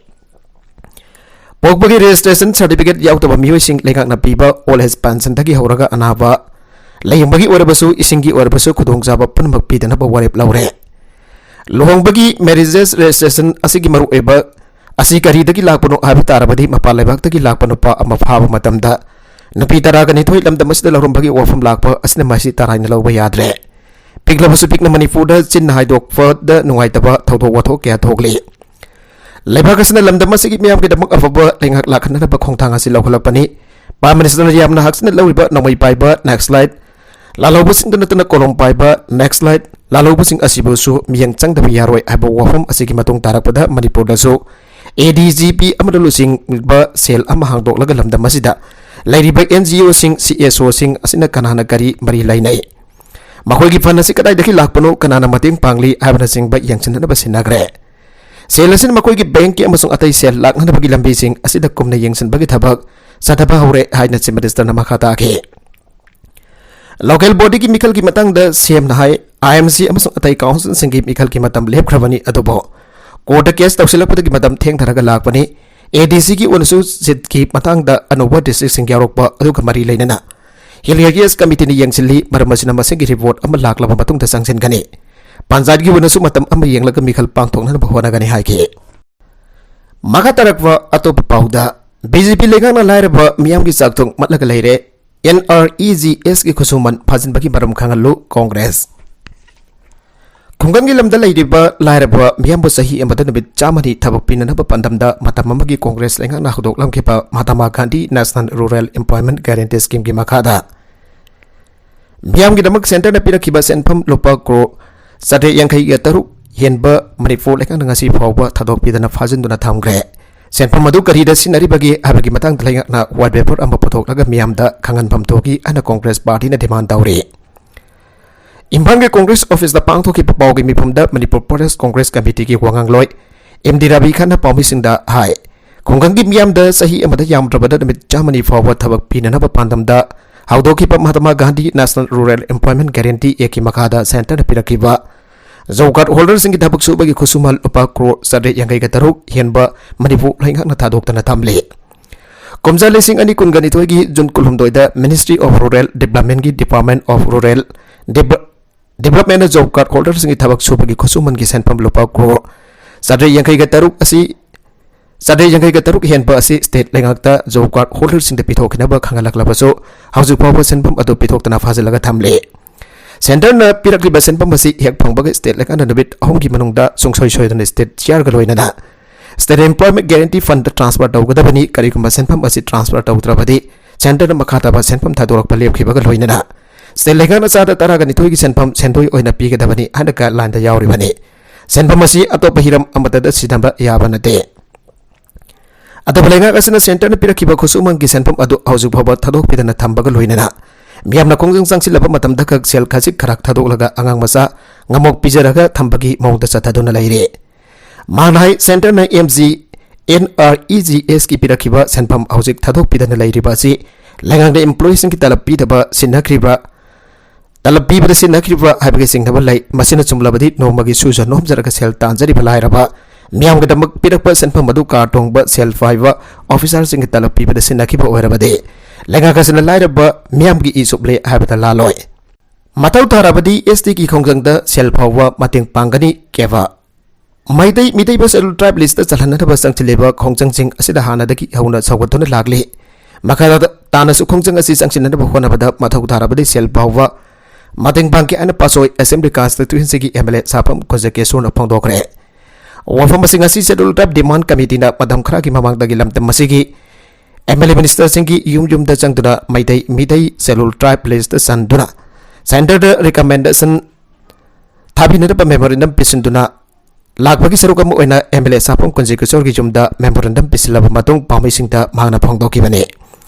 ꯄꯣꯛꯄꯒꯤ ꯔꯦꯖꯤꯁꯇ꯭ꯔꯦꯁꯟ ꯁꯥꯔꯇꯤꯐꯤꯀꯦꯠ ꯌꯥꯎꯗꯕ ꯃꯤꯑꯣꯏꯁꯤꯡ ꯂꯩꯉꯥꯛꯅ ꯄꯤꯕ ꯑꯣꯜ ꯑꯦꯖ ꯄꯦꯟꯁꯟꯗꯒꯤ ꯍꯧꯔꯒ ꯑꯅꯥꯕ ꯂꯥꯌꯦꯡꯕꯒꯤ ꯑꯣꯏꯔꯕꯁꯨ, ꯏꯁꯤꯡꯒꯤ ꯑꯣꯏꯔꯕꯁꯨ ꯈꯨꯗꯣꯡꯆꯥꯕ ꯄꯨꯝꯅꯃꯛ ꯄꯤꯗꯅꯕ ꯋꯥꯔꯦꯞ ꯂꯧꯔꯦ꯫ ꯂꯨꯍꯣꯡꯕꯒꯤ ꯃꯦꯔꯤꯖꯦꯁ ꯔꯦꯖꯤꯁꯇ꯭ꯔꯦꯁꯟ ꯑꯁꯤꯒꯤ ꯃꯔꯨꯑꯣꯏꯕ ꯑꯁꯤ ꯀꯔꯤꯗꯒꯤ ꯂꯥꯛꯄꯅꯣ ꯍꯥꯏꯕ ꯇꯥꯔꯕꯗꯤ, ꯃꯄꯥꯟ ꯂꯩꯕꯥꯛꯇꯒꯤ ꯂꯥꯛꯄ ꯅꯨꯄꯥ ꯑꯃ ꯐꯥꯕ ꯃꯇꯝꯗ ꯅꯨꯄꯤ ꯇꯔꯥꯒ ꯅꯤꯊꯣꯏ ꯂꯝꯗꯝ ꯑꯁꯤꯗ ꯂꯧꯔꯝꯕꯒꯤ ꯋꯥꯐꯝ ꯂꯥꯛꯄ ꯑꯁꯤꯅ ꯃꯁꯤ ꯇꯔꯥꯏꯅ ꯂꯧꯕ ꯌꯥꯗ꯭ꯔꯦ꯫ ꯄꯤꯛꯂꯕꯁꯨ ꯄꯤꯛꯅ ꯃꯅꯤꯄꯨꯔꯗ ꯆꯤꯟꯅ ꯍꯥꯏꯗꯣꯛꯄꯗ ꯅꯨꯡꯉꯥꯏꯇꯕ ꯊꯧꯗꯣꯛ ꯋꯥꯊꯣꯛ ꯀꯌꯥ ꯊꯣꯛꯂꯤ꯫ ꯂꯩꯕꯥꯛ ꯑꯁꯤꯅ ꯂꯝꯗꯝ ꯑꯁꯤꯒꯤ ꯃꯤꯌꯥꯝꯒꯤꯗꯃꯛ ꯑꯐꯕ ꯂꯩꯉꯥꯛ ꯂꯥꯛꯍꯟꯅꯕ ꯈꯣꯡꯊꯥꯡ ꯑꯁꯤ ꯂꯧꯈꯠꯂꯛꯄꯅꯤ꯫ ꯄ꯭ꯔꯥꯏꯝ ꯃꯤꯅꯤꯁꯇꯔꯅ ꯌꯥꯝꯅ ꯍꯛꯆꯤꯟꯅ ꯂꯧꯔꯤꯕ ꯅꯣꯡꯃꯩ ꯄꯥꯏꯕ ꯅꯦꯛꯁꯂꯥꯏꯠ, ꯂꯥꯜꯍꯧꯕꯁꯤꯡꯗ ꯅꯠꯇꯅ ꯀꯣꯂꯣꯝ ꯄꯥꯏꯕ ꯅꯦꯛꯁꯂꯥꯏꯠ ꯂꯥꯜꯍꯧꯕꯁꯤꯡ ꯑꯁꯤꯕꯨꯁꯨ ꯃꯤꯠꯌꯦꯡ ꯆꯪꯗꯕ ꯌꯥꯔꯣꯏ ꯍꯥꯏꯕ ꯋꯥꯐꯝ ꯑꯁꯤꯒꯤ ꯃꯇꯨꯡ ꯇꯥꯔꯛꯄꯗ ꯃꯅꯤꯄꯨꯔꯗꯁꯨ ꯑꯦ ꯗꯤ ꯖꯤ ꯄꯤ ꯑꯃꯅ ꯂꯨꯆꯤꯡꯕ ꯁꯦꯜ ꯑꯃ ꯍꯥꯡꯗꯣꯛꯂꯒ ꯂꯝꯗꯝ ꯑꯁꯤꯗ ꯂꯩꯔꯤꯕ ꯑꯦꯟ ꯖꯤ ꯑꯣꯁꯤꯡ, ꯁꯤ ꯑꯦꯁ ꯑꯣꯁꯤꯡ ꯑꯁꯤꯅ ꯀꯅꯥꯅ ꯀꯔꯤ ꯃꯔꯤ ꯂꯩꯅꯩ, ꯃꯈꯣꯏꯒꯤ ꯐꯟ ꯑꯁꯤ ꯀꯗꯥꯏꯗꯒꯤ ꯂꯥꯛꯄꯅꯣ, ꯀꯅꯥꯅ ꯃꯇꯦꯡ ꯄꯥꯡꯂꯤ ꯍꯥꯏꯕꯅꯆꯤꯡꯕ ꯌꯦꯡꯁꯤꯟꯅꯅꯕ ꯁꯤꯟꯅꯈ꯭ꯔꯦ꯫ ꯁꯦꯜ ꯑꯁꯤꯅ ꯃꯈꯣꯏꯒꯤ ꯕꯦꯡꯛꯀꯤ ꯑꯃꯁꯨꯡ ꯑꯇꯩ ꯁꯦꯜ ꯂꯥꯛꯅꯅꯕꯒꯤ ꯂꯝꯕꯤꯁꯤꯡ ꯑꯁꯤꯗ ꯀꯨꯞꯅ ꯌꯦꯡꯁꯤꯟꯕꯒꯤ ꯊꯕꯛ ꯆꯠꯊꯕ ꯍꯧꯔꯦ ꯍꯥꯏꯅ ꯆꯤꯐ ꯃꯤꯅꯤꯁꯇꯔꯅ ꯃꯈꯥ ꯇꯥꯈꯤ꯫ ꯂꯣꯀꯦꯜ ꯕꯣꯗꯤꯒꯤ ꯃꯤꯈꯜꯒꯤ ꯃꯇꯥꯡꯗ ꯁꯤ ꯑꯦꯝꯅ ꯍꯥꯏ, ꯑꯥꯏ ꯑꯦꯝ ꯁꯤ ꯑꯃꯁꯨꯡ ꯑꯇꯩ ꯀꯥꯎꯟꯁꯤꯜꯁꯤꯡꯒꯤ ꯃꯤꯈꯜꯒꯤ ꯃꯇꯝ ꯂꯦꯞꯈ꯭ꯔꯕꯅꯤ, ꯑꯗꯨꯕꯨ ꯀꯣꯔꯠꯇ ꯀꯦꯁ ꯇꯧꯁꯤꯜꯂꯛꯄꯗꯒꯤ ꯃꯇꯝ ꯊꯦꯡꯊꯔꯒ ꯂꯥꯛꯄꯅꯤ꯫ ꯑꯦ ꯗꯤ ꯁꯤꯒꯤ ꯑꯣꯏꯅꯁꯨ ꯁꯤꯠꯀꯤ ꯃꯇꯥꯡꯗ ꯑꯅꯧꯕ ꯗꯤꯁꯇ꯭ꯔꯤꯛꯁꯤꯡ ꯌꯥꯎꯔꯛꯄ ꯑꯗꯨꯒ ꯃꯔꯤ ꯂꯩꯅꯅ ꯍꯤꯜ ꯑꯦꯔꯤꯌꯥꯁ ꯀꯃꯤꯇꯤꯅ ꯌꯦꯡꯁꯤꯜꯂꯤ꯫ ꯃꯔꯝ ꯑꯁꯤꯅ ꯃꯁꯤꯒꯤ ꯔꯤꯄꯣꯔꯠ ꯑꯃ ꯂꯥꯛꯂꯕ ꯃꯇꯨꯡꯗ ꯆꯪꯁꯤꯟꯒꯅꯤ꯫ ꯄꯟꯆꯥꯌꯠꯀꯤ ꯑꯣꯏꯅꯁꯨ ꯃꯇꯝ ꯑꯃ ꯌꯦꯡꯂꯒ ꯃꯤꯈꯜ ꯄꯥꯡꯊꯣꯛꯅꯅꯕ ꯍꯣꯠꯅꯒꯅꯤ ꯍꯥꯏꯈꯤ꯫ ꯃꯈꯥ ꯇꯥꯔꯛꯄ ꯑꯇꯣꯞꯄ ꯄꯥꯎꯗ, ꯕꯤ ꯖꯦ ꯄꯤ ꯂꯩꯉꯥꯛꯅ ꯂꯥꯏꯔꯕ ꯃꯤꯌꯥꯝꯒꯤ ꯆꯥꯛ ꯊꯣꯡ ꯃꯠꯂꯒ ꯂꯩꯔꯦ꯫ ꯑꯦꯟ ꯑꯥꯔ ꯏ ꯖꯤ ꯑꯦꯁꯀꯤ ꯈꯨꯠꯁꯨꯃꯟ ꯐꯥꯖꯤꯟꯕꯒꯤ ꯃꯔꯝ ꯈꯪꯍꯜꯂꯨ, ꯀꯣꯡꯒ꯭ꯔꯦꯁ꯫ ꯈꯨꯡꯒꯪꯒꯤ ꯂꯝꯗ ꯂꯩꯔꯤꯕ ꯂꯥꯏꯔꯕ ꯃꯤꯌꯥꯝꯕꯨ ꯆꯍꯤ ꯑꯃꯗ ꯅꯨꯃꯤꯠ ꯆꯥꯝꯃꯅꯤ ꯊꯕꯛ ꯄꯤꯅꯅꯕ ꯄꯥꯟꯗꯝꯗ ꯃꯇꯝ ꯑꯃꯒꯤ ꯀꯣꯡꯒ꯭ꯔꯦꯁ ꯂꯩꯉꯥꯛꯅ ꯍꯧꯗꯣꯛꯂꯝꯈꯤꯕ Mahatma Gandhi national rural ꯑꯦꯝꯄ꯭ꯂꯣꯏꯃꯦꯟꯠ guarantee ꯁ꯭ꯀꯤꯝꯒꯤ ꯃꯈꯥꯗ ꯃꯤꯌꯥꯝꯒꯤꯗꯃꯛ ꯁꯦꯟꯇꯔꯅ ꯄꯤꯔꯛꯈꯤꯕ ꯁꯦꯟꯐꯝ ꯂꯨꯄꯥ ꯀ꯭ꯔꯣꯔ ꯆꯥꯇ꯭ꯔꯦꯠ ꯌꯥꯡꯈꯩꯒ ꯇꯔꯨꯛ ꯍꯦꯟꯕ ꯃꯅꯤꯄꯨꯔ ꯂꯩꯉꯥꯛꯅ ꯉꯁꯤ ꯐꯥꯎꯕ ꯊꯥꯗꯣꯛꯄꯤꯗꯅ ꯐꯥꯖꯤꯟꯗꯨꯅ ꯊꯝꯈ꯭ꯔꯦ꯫ ꯁꯦꯟꯐꯝ ꯑꯗꯨ ꯀꯔꯤꯗ ꯁꯤꯖꯤꯟꯅꯔꯤꯕꯒꯦ ꯍꯥꯏꯕꯒꯤ ꯃꯇꯥꯡꯗ ꯂꯩꯉꯥꯛꯅ ꯋꯥꯏꯠ ꯄꯦꯄꯔ ꯑꯃ ꯄꯨꯊꯣꯛꯂꯒ ꯃꯤꯌꯥꯝꯗ ꯈꯪꯍꯟꯐꯝ ꯊꯣꯛꯏ ꯍꯥꯏꯅ ꯀꯣꯡꯒ꯭ꯔꯦꯁ ꯄꯥꯔꯇꯤꯅ ꯗꯤꯃꯥꯟ ꯇꯧꯔꯤ꯫ ꯏꯝꯐꯥꯜꯒꯤ ꯀꯣꯡꯒ꯭ꯔꯦꯁ ꯑꯣꯐꯤꯁꯇ ꯄꯥꯡꯊꯣꯛꯈꯤꯕ ꯄꯥꯎꯒꯤ ꯃꯤꯐꯝꯗ ꯃꯅꯤꯄꯨꯔ ꯄ꯭ꯔꯗꯦꯁ ꯀꯣꯡꯒ꯭ꯔꯦꯁ ꯀꯃꯤꯇꯤꯒꯤ ꯋꯥꯉꯥꯡꯂꯣꯏ ꯑꯦꯝ ꯗꯤ ꯔꯕꯤꯈꯥꯟꯅ ꯄꯥꯎꯃꯤꯁꯤꯡꯗ ꯍꯥꯏ, ꯈꯨꯡꯒꯪꯒꯤ ꯃꯤꯌꯥꯝꯗ ꯆꯍꯤ ꯑꯃꯗ ꯌꯥꯝꯗ꯭ꯔꯕꯗ ꯅꯨꯃꯤꯠ ꯆꯥꯝꯃꯅꯤ ꯐꯥꯎꯕ ꯊꯕꯛ ꯄꯤꯅꯅꯕ ꯄꯥꯟꯗꯝꯗ ꯍꯧꯗꯣꯛꯈꯤꯕ Mahatma Gandhi national rural ꯑꯦꯝꯄ꯭ꯂꯣꯏꯃꯦꯟꯠ guarantee ꯑꯦꯛꯀꯤ ꯃꯈꯥꯗ ꯁꯦꯟꯇꯔꯅ ꯄꯤꯔꯛꯈꯤꯕ ꯖꯣꯕ ꯀꯥꯔꯗ ꯍꯣꯜꯗꯔꯁꯤꯡꯒꯤ ꯊꯕꯛ ꯁꯨꯕꯒꯤ ꯈꯨꯠꯁꯨꯃꯟ ꯂꯨꯄꯥ ꯀ꯭ꯔꯣꯔ ꯆꯥꯇ꯭ꯔꯦꯠ ꯌꯥꯡꯈꯩꯒ ꯇꯔꯨꯛ ꯍꯦꯟꯕ ꯃꯅꯤꯄꯨꯔ ꯂꯩꯉꯥꯛꯅ ꯊꯥꯗꯣꯛꯇꯅ ꯊꯝꯂꯤ꯫ ꯀꯨꯝꯖꯥ ꯂꯤꯁꯤꯡ ꯑꯅꯤ ꯀꯨꯟꯒ ꯅꯤꯊꯣꯏꯒꯤ ꯖꯨꯟ ꯀꯨꯟꯍꯨꯝꯗꯣꯏꯗ Ministry of Rural Developmentꯀꯤ Department of Rural Dev-, Developmentꯅ ꯖꯣꯕ ꯀꯥꯔꯗ ꯍꯣꯜꯗꯔꯁꯤꯡꯒꯤ ꯊꯕꯛ ꯁꯨꯕꯒꯤ ꯈꯨꯠꯁꯨꯃꯟꯒꯤ ꯁꯦꯟꯐꯝ ꯂꯨꯄꯥ ꯀ꯭ꯔꯣꯔ ꯆꯥꯇ꯭ꯔꯦꯠ ꯌꯥꯡꯈꯩꯒ ꯇꯔꯨꯛ ꯑꯁꯤ, ꯆꯥꯇ꯭ꯔꯦꯠ ꯌꯥꯡꯈꯩꯒ ꯇꯔꯨꯛ ꯍꯦꯟꯕ ꯑꯁꯤ ꯁ꯭ꯇꯦꯠ ꯂꯩꯉꯥꯛꯇ ꯖꯣꯕ ꯀꯥꯔꯗ ꯍꯣꯜꯗꯔꯁꯤꯡꯗ ꯄꯤꯊꯣꯛꯈꯤꯅꯕ ꯈꯪꯍꯜꯂꯛꯂꯕꯁꯨ, ꯍꯧꯖꯤꯛ ꯐꯥꯎꯕ ꯁꯦꯟꯐꯝ ꯑꯗꯨ ꯄꯤꯊꯣꯛꯇꯅ ꯐꯥꯖꯤꯜꯂꯒ ꯊꯝꯂꯤ꯫ ꯁꯦꯟꯇꯔꯅ ꯄꯤꯔꯛꯂꯤꯕ ꯁꯦꯟꯐꯝ ꯑꯁꯤ ꯍꯦꯛ ꯐꯪꯕꯒ ꯁ꯭ꯇꯦꯠ ꯂꯩꯉꯥꯛꯅ ꯅꯨꯃꯤꯠ ꯑꯍꯨꯝꯒꯤ ꯃꯅꯨꯡꯗ ꯁꯨꯡꯁꯣꯏ ꯁꯣꯏꯗꯅ ꯁ꯭ꯇꯦꯠ ꯆꯤꯌꯥꯔꯒ ꯂꯣꯏꯅꯅ State Employment Guarantee Fundꯇ ꯇ꯭ꯔꯥꯟꯁꯐꯔ ꯇꯧꯒꯗꯕꯅꯤ꯫ ꯀꯔꯤꯒꯨꯝꯕ ꯁꯦꯟꯐꯝ ꯑꯁꯤ ꯇ꯭ꯔꯥꯟꯁꯐꯔ ꯇꯧꯗ꯭ꯔꯕꯗꯤ ꯁꯦꯟꯇꯔꯅ ꯃꯈꯥ ꯇꯥꯕ ꯁꯦꯟꯐꯝ ꯊꯥꯗꯣꯔꯛꯄ ꯂꯦꯞꯈꯤꯕꯒ ꯂꯣꯏꯅꯅ ꯁ꯭ꯇꯦꯠ ꯂꯩꯉꯥꯛꯅ ꯆꯥꯗ ꯇꯔꯥꯒ ꯅꯤꯊꯣꯏꯒꯤ ꯁꯦꯟꯐꯝ ꯁꯦꯟꯗꯣꯏ ꯑꯣꯏꯅ ꯄꯤꯒꯗꯕꯅꯤ ꯍꯥꯏꯅ ꯒꯥꯏꯗꯂꯥꯏꯟꯗ ꯌꯥꯎꯔꯤꯕꯅꯤ꯫ ꯁꯦꯟꯐꯝ ꯑꯁꯤ ꯑꯇꯣꯞꯄ ꯍꯤꯔꯝ ꯑꯃꯠꯇꯗ ꯁꯤꯖꯤꯟꯅꯕ ꯌꯥꯕ ꯅꯠꯇꯦ꯫ ꯑꯗꯨꯕꯨ ꯂꯩꯉꯥꯛ ꯑꯁꯤꯅ ꯁꯦꯟꯇꯔꯅ ꯄꯤꯔꯛꯈꯤꯕ ꯈꯨꯠꯁꯨꯃꯟꯒꯤ ꯁꯦꯟꯐꯝ ꯑꯗꯨ ꯍꯧꯖꯤꯛ ꯐꯥꯎꯕ ꯊꯥꯗꯣꯛꯄꯤꯗꯅ ꯊꯝꯕꯒ ꯂꯣꯏꯅꯅ ꯃꯤꯌꯥꯝꯅ ꯈꯣꯡꯖꯪ ꯆꯪꯁꯤꯜꯂꯕ ꯃꯇꯝꯗ ꯈꯛ ꯁꯦꯜ ꯈꯖꯤꯛ ꯈꯔꯥꯛ ꯊꯥꯗꯣꯛꯂꯒ ꯑꯉꯥꯡ ꯃꯆꯥ ꯉꯝꯃꯣꯛ ꯄꯤꯖꯔꯒ ꯊꯝꯕꯒꯤ ꯃꯑꯣꯡꯗ ꯆꯠꯊꯗꯨꯅ ꯂꯩꯔꯦ꯫ ꯃꯥꯅ ꯍꯥꯏ, ꯁꯦꯟꯇꯔꯅ M G N R E G ꯑꯦꯁꯀꯤ ꯄꯤꯔꯛꯈꯤꯕ ꯁꯦꯟꯐꯝ ꯍꯧꯖꯤꯛ ꯊꯥꯗꯣꯛꯄꯤꯗꯅ ꯂꯩꯔꯤꯕ ꯑꯁꯤ ꯂꯩꯉꯥꯛꯅ ꯏꯝꯄ꯭ꯂꯣꯌꯤꯁꯤꯡꯒꯤ ꯇꯂꯕ ꯄꯤꯗꯕ ꯁꯤꯟꯅꯈ꯭ꯔꯤꯕ꯭ꯔꯥ, ꯇꯂꯕ ꯄꯤꯕꯗ ꯁꯤꯟꯅꯈ꯭ꯔꯤꯕ꯭ꯔꯥ ꯍꯥꯏꯕꯒꯤ ꯆꯤꯡꯅꯕ ꯂꯩ꯫ ꯃꯁꯤꯅ ꯆꯨꯝꯂꯕꯗꯤ ꯅꯣꯡꯃꯒꯤ ꯁꯨꯖ ꯅꯣꯝꯖꯔꯒ ꯁꯦꯜ ꯇꯥꯟꯖꯔꯤꯕ ꯂꯥꯏꯔꯕ ꯃꯤꯌꯥꯝꯒꯤꯗꯃꯛ ꯄꯤꯔꯛꯄ ꯁꯦꯟꯐꯝ ꯑꯗꯨ ꯀꯥꯔ ꯇꯣꯡꯕ, ꯁꯦꯜ ꯄꯥꯏꯕ ꯑꯣꯐꯤꯁꯥꯔꯁꯤꯡꯒꯤ ꯇꯂꯕ ꯄꯤꯕꯗ ꯁꯤꯟꯅꯈꯤꯕ ꯑꯣꯏꯔꯕꯗꯤ ꯂꯩꯉꯥꯛ ꯑꯁꯤꯅ ꯂꯥꯏꯔꯕ ꯃꯤꯌꯥꯝꯒꯤ ꯏ ꯆꯨꯞꯂꯦ ꯍꯥꯏꯕꯗ ꯂꯥꯜꯂꯣꯏ꯫ ꯃꯊꯧ ꯇꯥꯔꯕꯗꯤ ꯑꯦꯁ ꯇꯤꯒꯤ ꯈꯣꯡꯖꯪꯗ ꯁꯦꯜ ꯐꯥꯎꯕ ꯃꯇꯦꯡ ꯄꯥꯡꯒꯅꯤ ꯀꯦꯕꯥ꯫ ꯃꯩꯇꯩ ꯃꯤꯇꯩꯕ ꯁꯦꯗꯨꯜ ꯇ꯭ꯔꯥꯏꯕ ꯂꯤꯁꯇ ꯆꯜꯍꯟꯅꯅꯕ ꯆꯪꯁꯤꯜꯂꯤꯕ ꯈꯣꯡꯖꯪꯁꯤꯡ ꯑꯁꯤꯗ ꯍꯥꯟꯅꯗꯒꯤ ꯍꯧꯅ ꯁꯧꯒꯠꯇꯨꯅ ꯂꯥꯛꯂꯤ꯫ ꯃꯈꯥ ꯇꯥꯅꯁꯨ ꯈꯣꯡꯖꯪ ꯑꯁꯤ ꯆꯪꯁꯤꯟꯅꯅꯕ ꯍꯣꯠꯅꯕꯗ ꯃꯊꯧ ꯇꯥꯔꯕꯗꯤ ꯁꯦꯜ ꯐꯥꯎꯕ ꯃꯇꯦꯡ ꯄꯥꯡꯒꯦ ꯍꯥꯏꯅ ꯄꯥꯠꯁꯣꯏ ꯑꯦꯁꯦꯝꯕ꯭ꯂꯤ ꯀꯟꯁꯇꯤꯇ꯭ꯋꯦꯟꯁꯤꯒꯤ ꯑꯦꯝ ꯑꯦꯜ ꯑꯦ ꯁꯥꯐꯝ ꯀꯨꯟꯖꯀꯦꯁꯣꯔꯅ ꯐꯣꯡꯗꯣꯛꯈ꯭ꯔꯦ꯫ ꯋꯥꯐꯝ ꯑꯁꯤꯡ ꯑꯁꯤ ꯁꯦꯗꯨꯜ ꯇ꯭ꯔꯥꯏꯕ ꯗꯤꯃꯥꯟ ꯀꯃꯤꯇꯤꯅ ꯃꯇꯝ ꯈꯔꯒꯤ ꯃꯃꯥꯡꯗꯒꯤ ꯂꯝꯗꯝ ꯑꯁꯤꯒꯤ ꯑꯦꯝ ꯑꯦꯜ ꯑꯦ ꯃꯤꯅꯤꯁꯇꯔꯁꯤꯡꯒꯤ ꯌꯨꯝ ꯌꯨꯝꯗ ꯆꯪꯗꯨꯅ ꯃꯩꯇꯩ ꯃꯤꯇꯩ ꯁꯦꯗꯨꯜ ꯇ꯭ꯔꯥꯏꯕ ꯂꯤꯁꯇ ꯆꯟꯗꯨꯅ ꯁꯦꯟꯇꯔꯗ ꯔꯤꯀꯃꯦꯟꯗꯦꯁꯟ ꯊꯥꯕꯤꯅꯅꯕ ꯃꯦꯃꯣꯔꯦꯟꯗꯝ ꯄꯤꯁꯤꯟꯗꯨꯅ ꯂꯥꯛꯄꯒꯤ ꯁꯔꯨꯛ ꯑꯃ ꯑꯣꯏꯅ ꯑꯦꯝ ꯑꯦꯜ ꯑꯦ ꯁꯥꯐꯝ ꯀꯨꯟꯖꯀꯦꯁꯣꯔꯒꯤ ꯌꯨꯝꯗ ꯃꯦꯃꯣꯔꯦꯟꯗꯝ ꯄꯤꯁꯤꯜꯂꯕ ꯃꯇꯨꯡ ꯄꯥꯎꯃꯤꯁꯤꯡꯗ ꯃꯍꯥꯛꯅ ꯐꯣꯡꯗꯣꯛꯈꯤꯕꯅꯤ꯫